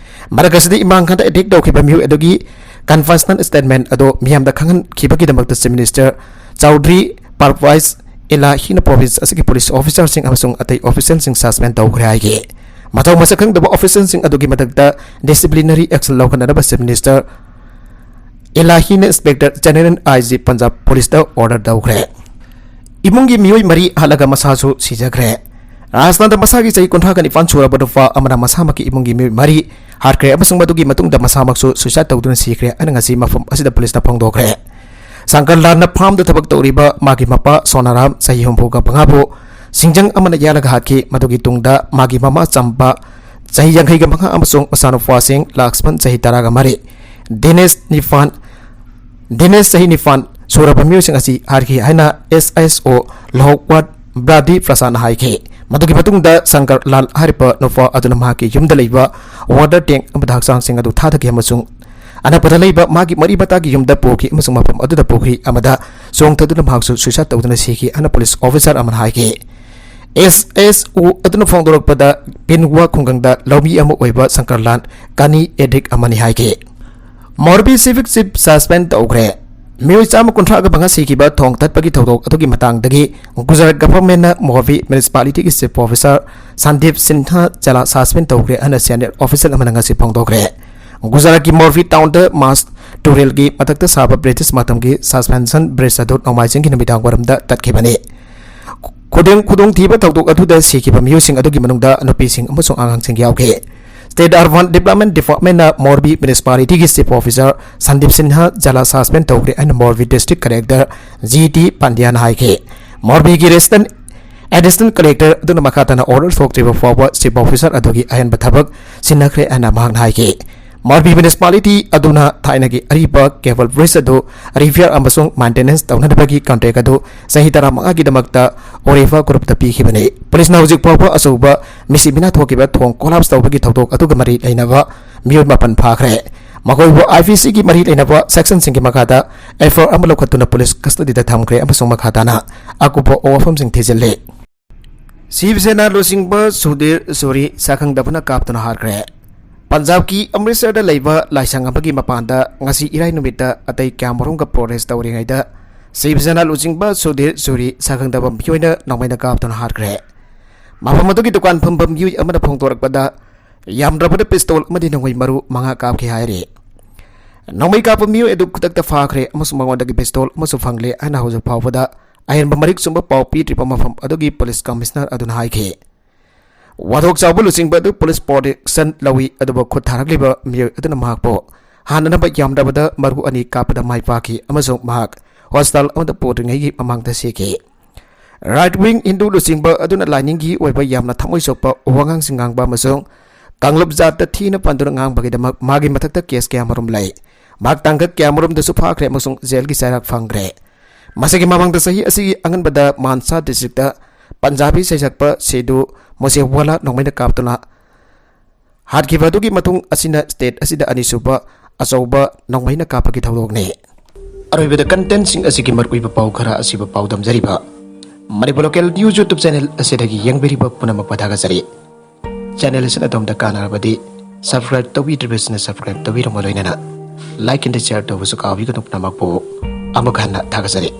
ꯃꯔꯛ ꯑꯁꯤꯗ ꯏꯝꯔꯥꯟ ꯈꯥꯟꯗ ꯑꯦꯇꯦꯛ ꯇꯧꯈꯤꯕ ꯃꯤꯑꯣꯏ ꯑꯗꯨꯒꯤ ꯀꯟꯐꯦꯁꯅꯦꯜ ꯁ꯭ꯇꯦꯠꯃꯦꯟ ꯑꯗꯨ ꯃꯤꯌꯥꯝꯗ ꯈꯪꯍꯟꯈꯤꯕꯒꯤꯗꯃꯛꯇ ꯆꯤꯐ ꯃꯤꯅꯤꯁꯇꯔ ꯆꯧꯙꯔꯤ ꯄꯔꯚꯦꯖ ꯏꯂꯥꯍꯤꯅ ꯄ꯭ꯔꯣꯚꯤꯟꯁ ꯑꯁꯤꯒꯤ ꯄꯨꯂꯤꯁ ꯑꯣꯐꯤꯁꯥꯔꯁꯤꯡ ꯑꯃꯁꯨꯡ ꯑꯇꯩ ꯑꯣꯐꯤꯁꯤꯌꯦꯜꯁꯤꯡ ꯁꯁꯄꯦꯟ ꯇꯧꯈ꯭ꯔꯦ ꯍꯥꯏꯈꯤ꯫ ꯃꯊꯧ ꯃꯁꯛ ꯈꯪꯗꯕ ꯑꯣꯐꯤꯁꯤꯌꯦꯜꯁꯤꯡ ꯑꯗꯨꯒꯤ ꯃꯊꯛꯇ ꯗꯤꯁꯤꯄ꯭ꯂꯤꯅꯔꯤ ꯑꯦꯛꯁꯟ ꯂꯧꯈꯠꯅꯅꯕ ꯆꯤꯐ ꯃꯤꯅꯤꯁꯇꯔ ꯏꯂꯥꯍꯤꯅ inspector general, I G, Punjab ꯄꯨꯂꯤꯁꯇ ꯑꯣꯔꯗꯔ ꯇꯧꯈ꯭ꯔꯦ꯫ ꯏꯃꯨꯡꯒꯤ ꯃꯤꯑꯣꯏ ꯃꯔꯤ ꯍꯥꯠꯂꯒ ꯃꯁꯥꯁꯨ ꯁꯤꯖꯈ꯭ꯔꯦ꯫ ꯔꯥꯖꯁꯊꯥꯟꯗ ꯃꯁꯥꯒꯤ ꯆꯍꯤ ꯀꯨꯟꯊ꯭ꯔꯥꯒ ꯅꯤꯄꯥꯟ ꯁꯨꯔꯕ ꯅꯨꯄꯥ ꯑꯃꯅ ꯃꯁꯥꯃꯛꯀꯤ ꯏꯃꯨꯡꯒꯤ ꯃꯤꯑꯣꯏ ꯃꯔꯤ ꯍꯥꯠꯈ꯭ꯔꯦ ꯑꯃꯁꯨꯡ ꯃꯗꯨꯒꯤ ꯃꯇꯨꯡꯗ ꯃꯁꯥꯃꯛꯁꯨ ꯁꯨꯏꯁꯥꯏꯗ ꯇꯧꯗꯨꯅ ꯁꯤꯈ꯭ꯔꯦ ꯍꯥꯏꯅ ꯉꯁꯤ ꯃꯐꯝ ꯑꯁꯤꯗ ꯄꯨꯂꯤꯁꯅ ꯐꯣꯡꯗꯣꯛꯈ꯭ꯔꯦ꯫ ꯁꯪꯀꯔꯂꯥꯜꯅ ꯐꯥꯔꯝꯗ ꯊꯕꯛ ꯇꯧꯔꯤꯕ ꯃꯥꯒꯤ ꯃꯄꯥ ꯁꯣꯅꯥꯔꯥꯝ, ꯆꯍꯤ ꯍꯨꯝꯐꯨꯒ ꯃꯉꯥꯕꯨ ꯁꯤꯡꯖꯪ ꯑꯃꯅ ꯌꯥꯜꯂꯒ ꯍꯥꯠꯈꯤ꯫ ꯃꯗꯨꯒꯤ ꯇꯨꯡꯗ ꯃꯥꯒꯤ ꯃꯃꯥ ꯆꯝꯕ, ꯆꯍꯤ ꯌꯥꯡꯈꯩꯒ ꯃꯉꯥ, ꯑꯃꯁꯨꯡ ꯃꯆꯥꯅꯨꯄꯥꯁꯤꯡ ꯂꯛꯁꯃꯟ, ꯆꯍꯤ ꯇꯔꯥꯒ ꯃꯔꯤ, ꯗꯤꯅꯦꯁ, ꯅꯤꯄꯥꯟ, ꯗꯤꯅꯦꯁ, ꯆꯍꯤ ꯅꯤꯄꯥꯟ ꯁꯨꯔꯕ ꯃꯤꯑꯣꯏꯁꯤꯡ ꯑꯁꯤ ꯍꯥꯠꯈꯤ ꯍꯥꯏꯅ S S O ꯂꯣꯍꯣꯛꯋꯥꯠ ꯕ꯭ꯂꯥꯗꯤ ꯄ꯭ꯔꯁꯥꯟꯅ ꯍꯥꯏꯈꯤ꯫ ꯃꯗꯨꯒꯤ ꯃꯇꯨꯡꯗ ꯁꯪꯀꯔ ꯂꯥꯜ ꯍꯥꯏꯔꯤꯕ ꯅꯨꯄꯥ ꯑꯗꯨꯅ ꯃꯍꯥꯛꯀꯤ ꯌꯨꯝꯗ ꯂꯩꯕ ꯋꯥꯇꯔ ꯇꯦꯡꯛ ꯑꯃꯗ ꯍꯛꯆꯥꯡꯁꯤꯡ ꯑꯗꯨ ꯊꯥꯗꯈꯤ ꯑꯃꯁꯨꯡ ꯑꯅꯛꯄꯗ ꯂꯩꯕ ꯃꯥꯒꯤ ꯃꯔꯤ ꯃꯇꯥꯒꯤ ꯌꯨꯝꯗ ꯄꯨꯈꯤ ꯑꯃꯁꯨꯡ ꯃꯐꯝ ꯑꯗꯨꯗ ꯄꯨꯈ꯭ꯔꯤ ꯑꯃꯗ ꯆꯣꯡꯊꯗꯨꯅ ꯃꯍꯥꯛꯁꯨ ꯁꯨꯏꯁꯥꯏꯗ ꯇꯧꯗꯨꯅ ꯁꯤꯈꯤ ꯍꯥꯏꯅ ꯄꯨꯂꯤꯁ ꯑꯣꯐꯤꯁꯥꯔ ꯑꯃꯅ ꯍꯥꯏꯈꯤ꯫ S S O ꯑꯗꯨꯅ ꯐꯣꯡꯗꯣꯔꯛꯄꯗ, ꯄꯤꯟꯋꯥ ꯈꯨꯡꯒꯪꯗ ꯂꯧꯃꯤ ꯑꯃ ꯑꯣꯏꯕ ꯁꯪꯀꯔ ꯂꯥꯜ ꯀꯅꯤ ꯑꯦꯗꯤꯛ ꯑꯃꯅꯤ ꯍꯥꯏꯈꯤ꯫ ꯃꯣꯔꯕꯤ ꯁꯤꯚꯤꯛ ꯆꯤꯐ ꯁꯁꯄꯦꯟ ꯇꯧꯈ꯭ꯔꯦ꯫ ꯃꯤꯑꯣꯏ ꯆꯥꯝꯃ ꯀꯨꯟꯊ꯭ꯔꯥꯒ ꯃꯉꯥ ꯁꯤꯈꯤꯕ ꯊꯣꯡ ꯊꯠꯄꯒꯤ ꯊꯧꯗꯣꯛ ꯑꯗꯨꯒꯤ ꯃꯇꯥꯡꯗꯒꯤ ꯒꯨꯖꯔꯥꯠ ꯒꯚꯔꯟꯃꯦꯟꯠꯅ ꯃꯣꯔꯕꯤ ꯃ꯭ꯌꯨꯅꯤꯁꯤꯄꯥꯂꯤꯇꯤꯒꯤ chief officer Sandeep Sinha Jhala suspend ꯇꯧꯈ꯭ꯔꯦ ꯍꯥꯏꯅ ꯁꯦꯅꯤꯌꯔ ꯑꯣꯐꯤꯁꯤꯌꯦꯜ ꯑꯃꯅ ꯉꯁꯤ ꯐꯣꯡꯗꯣꯛꯈ꯭ꯔꯦ꯫ ꯒꯨꯖꯔꯥꯠꯀꯤ ꯃꯣꯔꯕꯤ ꯇꯥꯎꯟꯗ ꯃꯥꯁ ꯇꯨꯔꯦꯜꯒꯤ ꯃꯊꯛꯇ ꯁꯥꯕ ꯕ꯭ꯔꯤꯇꯤꯁ ꯃꯇꯝꯒꯤ ꯁꯁꯄꯦꯟꯁꯟ ꯕ꯭ꯔꯤꯖ ꯑꯗꯨ ꯅꯣꯡꯃꯥꯏꯖꯤꯡꯒꯤ ꯅꯨꯃꯤꯗꯥꯡ ꯋꯥꯏꯔꯝꯗ ꯇꯠꯈꯤꯕꯅꯤ꯫ ꯈꯨꯗꯣꯡ-, ꯈꯨꯗꯣꯡꯊꯤꯕ ꯊꯧꯗꯣꯛ ꯑꯗꯨꯗ ꯁꯤꯈꯤꯕ ꯃꯤꯑꯣꯏꯁꯤꯡ ꯑꯗꯨꯒꯤ ꯃꯅꯨꯡꯗ ꯅꯨꯄꯤꯁꯤꯡ ꯑꯃꯁꯨꯡ ꯑꯉꯥꯡꯁꯤꯡ ꯌꯥꯎꯈꯤ꯫ ꯁ꯭ꯇꯦꯠ ꯑꯔꯕꯥꯟ ꯗꯤꯕ꯭ꯂꯞꯃꯦꯟꯠ ꯗꯤꯄꯥꯔꯠꯃꯦꯟꯠꯅ ꯃꯣꯔꯕꯤ ꯃ꯭ꯌꯨꯅꯤꯁꯤꯄꯥꯂꯤꯇꯤꯒꯤ chief officer Sandeep Sinha Jhala suspend ꯇꯧꯈ꯭ꯔꯦ ꯍꯥꯏꯅ Morbi district collector G T ꯄꯥꯟꯗ꯭ꯌꯥꯅ ꯍꯥꯏꯈꯤ꯫ ꯃꯣꯔꯕꯤꯒꯤ ꯔꯦꯁꯤꯗꯦꯟꯠ ꯑꯦꯗꯤꯁꯅꯦꯜ ꯀꯂꯦꯛꯇꯔ ꯑꯗꯨꯅ ꯃꯈꯥ ꯇꯥꯅ ꯑꯣꯔꯗꯔ ꯊꯣꯛꯇ꯭ꯔꯤꯕ ꯐꯥꯎꯕ ꯆꯤꯐ ꯑꯣꯐꯤꯁꯥꯔ ꯑꯗꯨꯒꯤ ꯑꯍꯦꯟꯕ ꯊꯕꯛ ꯁꯤꯟꯅꯈ꯭ꯔꯦ ꯍꯥꯏꯅ ꯃꯍꯥꯛꯅ ꯍꯥꯏꯈꯤ꯫ ꯃꯣꯔꯕꯤ ꯃ꯭ꯌꯨꯅꯤꯁꯤꯄꯥꯂꯤꯇꯤ ꯑꯗꯨꯅ ꯊꯥꯏꯅꯒꯤ ꯑꯔꯤꯕ ꯀꯦꯕꯜ ꯕ꯭ꯔꯤꯖ ꯑꯗꯨ ꯔꯤꯄꯤꯌꯔ ꯑꯃꯁꯨꯡ ꯃꯦꯟꯇꯦꯅꯦꯟꯁ ꯇꯧꯅꯅꯕꯒꯤ ꯀꯟꯇ꯭ꯔꯦꯛ ꯑꯗꯨ ꯆꯍꯤ ꯇꯔꯥꯃꯉꯥꯒꯤꯗꯃꯛꯇ ꯑꯣꯔꯦꯐꯥ ꯒ꯭ꯔꯨꯞꯇ ꯄꯤꯈꯤꯕꯅꯤ꯫ ꯄꯨꯂꯤꯁꯅ ꯍꯧꯖꯤꯛ ꯐꯥꯎꯕ ꯑꯆꯧꯕ ꯃꯤꯁꯤ ꯃꯤꯅꯥ ꯊꯣꯛꯈꯤꯕ ꯊꯣꯡ ꯀꯣꯂꯥꯞꯁ ꯇꯧꯕꯒꯤ ꯊꯧꯗꯣꯛ ꯑꯗꯨꯒ ꯃꯔꯤ ꯂꯩꯅꯕ ꯃꯤꯑꯣꯏ ꯃꯥꯄꯟ ꯐꯥꯈ꯭ꯔꯦ꯫ ꯃꯈꯣꯏꯕꯨ I P C ꯒꯤ ꯃꯔꯤ ꯂꯩꯅꯕ ꯁꯦꯛꯁꯟꯁꯤꯡꯒꯤ ꯃꯈꯥꯗ F I R ꯑꯃ ꯂꯧꯈꯠꯇꯨꯅ ꯄꯨꯂꯤꯁ ꯀꯁꯇꯗꯤꯗ ꯊꯝꯈ꯭ꯔꯦ ꯑꯃꯁꯨꯡ ꯃꯈꯥ ꯇꯥꯅ ꯑꯀꯨꯞꯄ ꯋꯥꯐꯝꯁꯤꯡ ꯊꯤꯖꯤꯜꯂꯤ꯫ ꯁꯤꯕ ꯁꯦꯅꯥ ꯂꯨꯆꯤꯡꯕ ꯁꯨꯙꯤꯔ ꯁꯨꯔꯤ ꯁꯛꯈꯪꯗꯕꯅ ꯀꯥꯞꯇꯨꯅ ꯍꯥꯠꯈ꯭ꯔꯦ꯫ ꯄꯟꯖꯥꯕꯀꯤ ꯑꯃ꯭ꯔꯤꯠꯁꯔꯗ ꯂꯩꯕ ꯂꯥꯏꯁꯪ ꯑꯃꯒꯤ ꯃꯄꯥꯟꯗ ꯉꯁꯤ ꯏꯔꯥꯏ ꯅꯨꯃꯤꯠꯇ ꯑꯇꯩ ꯀꯌꯥꯃꯔꯨꯝꯒ ꯄ꯭ꯔꯣꯇꯦꯁ ꯇꯧꯔꯤꯉꯩꯗ ꯁꯤꯕ ꯁꯦꯅꯥ ꯂꯨꯆꯤꯡꯕ ꯁꯨꯙꯤꯔ ꯁꯨꯔꯤ ꯁꯛꯈꯪꯗꯕ ꯃꯤꯑꯣꯏꯅ ꯅꯣꯡꯃꯩꯅ ꯀꯥꯞꯇꯨꯅ ꯍꯥꯠꯈ꯭ꯔꯦ꯫ ꯃꯐꯝ ꯑꯗꯨꯒꯤ ꯗꯨꯀꯥꯟ ꯐꯝꯕ ꯃꯤꯑꯣꯏ ꯑꯃꯅ ꯐꯣꯡꯗꯣꯔꯛꯄꯗ, ꯌꯥꯝꯗ꯭ꯔꯕꯗ ꯄꯤꯁꯇꯣꯜ ꯑꯃꯗꯤ ꯅꯣꯡꯃꯩ ꯃꯔꯨ ꯃꯉꯥ ꯀꯥꯞꯈꯤ ꯍꯥꯏꯔꯤ꯫ ꯅꯣꯡꯃꯩ ꯀꯥꯞꯄ ꯃꯤꯑꯣꯏ ꯑꯗꯨ ꯈꯨꯗꯛꯇ ꯐꯥꯈ꯭ꯔꯦ ꯑꯃꯁꯨꯡ ꯃꯉꯣꯟꯗꯒꯤ ꯄꯤꯁꯇꯣꯜ ꯑꯃꯁꯨ ꯐꯪꯂꯦ ꯍꯥꯏꯅ ꯍꯧꯖꯤꯛ ꯐꯥꯎꯕꯗ ꯑꯍꯦꯟꯕ ꯃꯔꯤꯛ ꯆꯨꯝꯕ ꯄꯥꯎ ꯄꯤꯗ꯭ꯔꯤꯕ ꯃꯐꯝ ꯑꯗꯨꯒꯤ ꯄꯨꯂꯤꯁ ꯀꯃꯤꯁꯅꯔ ꯑꯗꯨꯅ ꯍꯥꯏꯈꯤ꯫ ꯋꯥꯊꯣꯛ ꯆꯥꯎꯕ ꯂꯨꯆꯤꯡꯕ ꯑꯗꯨ ꯄꯨꯂꯤꯁ ꯄ꯭ꯔꯣꯇꯦꯛꯁꯟ ꯂꯧꯏ, ꯑꯗꯨꯕꯨ ꯈꯨꯠ ꯊꯥꯔꯛꯂꯤꯕ ꯃꯤꯑꯣꯏ ꯑꯗꯨꯅ ꯃꯍꯥꯛꯄꯨ ꯍꯥꯟꯅꯅꯕ ꯌꯥꯝꯗ꯭ꯔꯕꯗ ꯃꯔꯨ ꯑꯅꯤ ꯀꯥꯞꯄꯗ ꯃꯥꯏ ꯄꯥꯛꯈꯤ ꯑꯃꯁꯨꯡ ꯃꯍꯥꯛ ꯍꯣꯁꯄꯤꯇꯥꯜ ꯑꯃꯗ ꯄꯨꯗ꯭ꯔꯤꯉꯩꯒꯤ ꯃꯃꯥꯡꯗ ꯁꯤꯈꯤ꯫ Right wing Hindu ꯂꯨꯆꯤꯡꯕ ꯑꯗꯨꯅ ꯂꯥꯏꯅꯤꯡꯒꯤ ꯑꯣꯏꯕ ꯌꯥꯝꯅ ꯊꯃꯣꯏ ꯁꯣꯛꯄ ꯋꯥꯉꯥꯡꯁꯤꯡ ꯉꯥꯡꯕ ꯑꯃꯁꯨꯡ ꯀꯥꯡꯂꯨꯞ ꯖꯥꯠꯇ ꯊꯤꯅ ꯄꯟꯗꯨꯅ ꯉꯥꯡꯕꯒꯤꯗꯃꯛ ꯃꯥꯒꯤ ꯃꯊꯛꯇ ꯀꯦꯁ ꯀꯌꯥꯃꯔꯨꯝ ꯂꯩ꯫ ꯃꯍꯥꯛ ꯇꯥꯡꯀꯛ ꯀꯌꯥꯃꯔꯨꯝꯗꯁꯨ ꯐꯥꯈ꯭ꯔꯦ ꯑꯃꯁꯨꯡ ꯖꯦꯜꯒꯤ ꯆꯩꯔꯥꯛ ꯐꯪꯈ꯭ꯔꯦ꯫ ꯃꯁꯤꯒꯤ ꯃꯃꯥꯡꯗ ꯆꯍꯤ ꯑꯁꯤꯒꯤ ꯑꯉꯟꯕꯗ ꯃꯥꯟꯁꯥ ꯗꯤꯁꯇ꯭ꯔꯤꯛꯇ ꯄꯟꯖꯥꯕꯤ ꯁꯩꯁꯛꯄ ꯁꯤꯙꯨ ꯃꯨꯁꯦꯋꯥꯂꯥ ꯅꯣꯡꯃꯩꯅ ꯀꯥꯞꯇꯨꯅ ꯍꯥꯠꯈꯤꯕ ꯑꯗꯨꯒꯤ ꯃꯇꯨꯡ ꯑꯁꯤꯅ ꯁ꯭ꯇꯦꯠ ꯑꯁꯤꯗ ꯑꯅꯤꯁꯨꯕ ꯑꯆꯧꯕ ꯅꯣꯡꯃꯩꯅ ꯀꯥꯞꯄꯒꯤ ꯊꯧꯗꯣꯛꯅꯤ꯫ ꯑꯔꯣꯏꯕꯗ ꯀꯟꯇꯦꯟꯁꯤꯡ ꯑꯁꯤꯒꯤ ꯃꯔꯨꯑꯣꯏꯕ ꯄꯥꯎ ꯈꯔ ꯑꯁꯤꯕꯨ ꯄꯥꯎꯗꯝꯖꯔꯤꯕ Manipur local news YouTube channel ꯑꯁꯤꯗꯒꯤ ꯌꯦꯡꯕꯤꯔꯤꯕ ꯄꯨꯝꯅꯃꯛꯄꯨ ꯊꯥꯒꯠꯆꯔꯤ꯫ ꯆꯦꯅꯦꯜ ꯑꯁꯤꯅ ꯑꯗꯣꯝꯗ ꯀꯥꯟꯅꯔꯕꯗꯤ ꯁꯕꯁꯀ꯭ꯔꯥꯏꯕ ꯇꯧꯕꯤꯗ꯭ꯔꯤꯕꯁꯤꯅ ꯁꯕꯁꯀ꯭ꯔꯥꯏꯕ ꯇꯧꯕꯤꯔꯝꯃ ꯂꯣꯏꯅꯅ ꯂꯥꯏꯛ ꯑꯦꯟ ꯁꯤꯌꯔ ꯇꯧꯕꯁꯨ ꯀꯥꯎꯕꯤꯒꯅꯨ꯫ ꯄꯨꯝꯅꯃꯛꯄꯨ ꯑꯃꯨꯛ ꯍꯟꯅ ꯊꯥꯒꯠꯆꯔꯤ꯫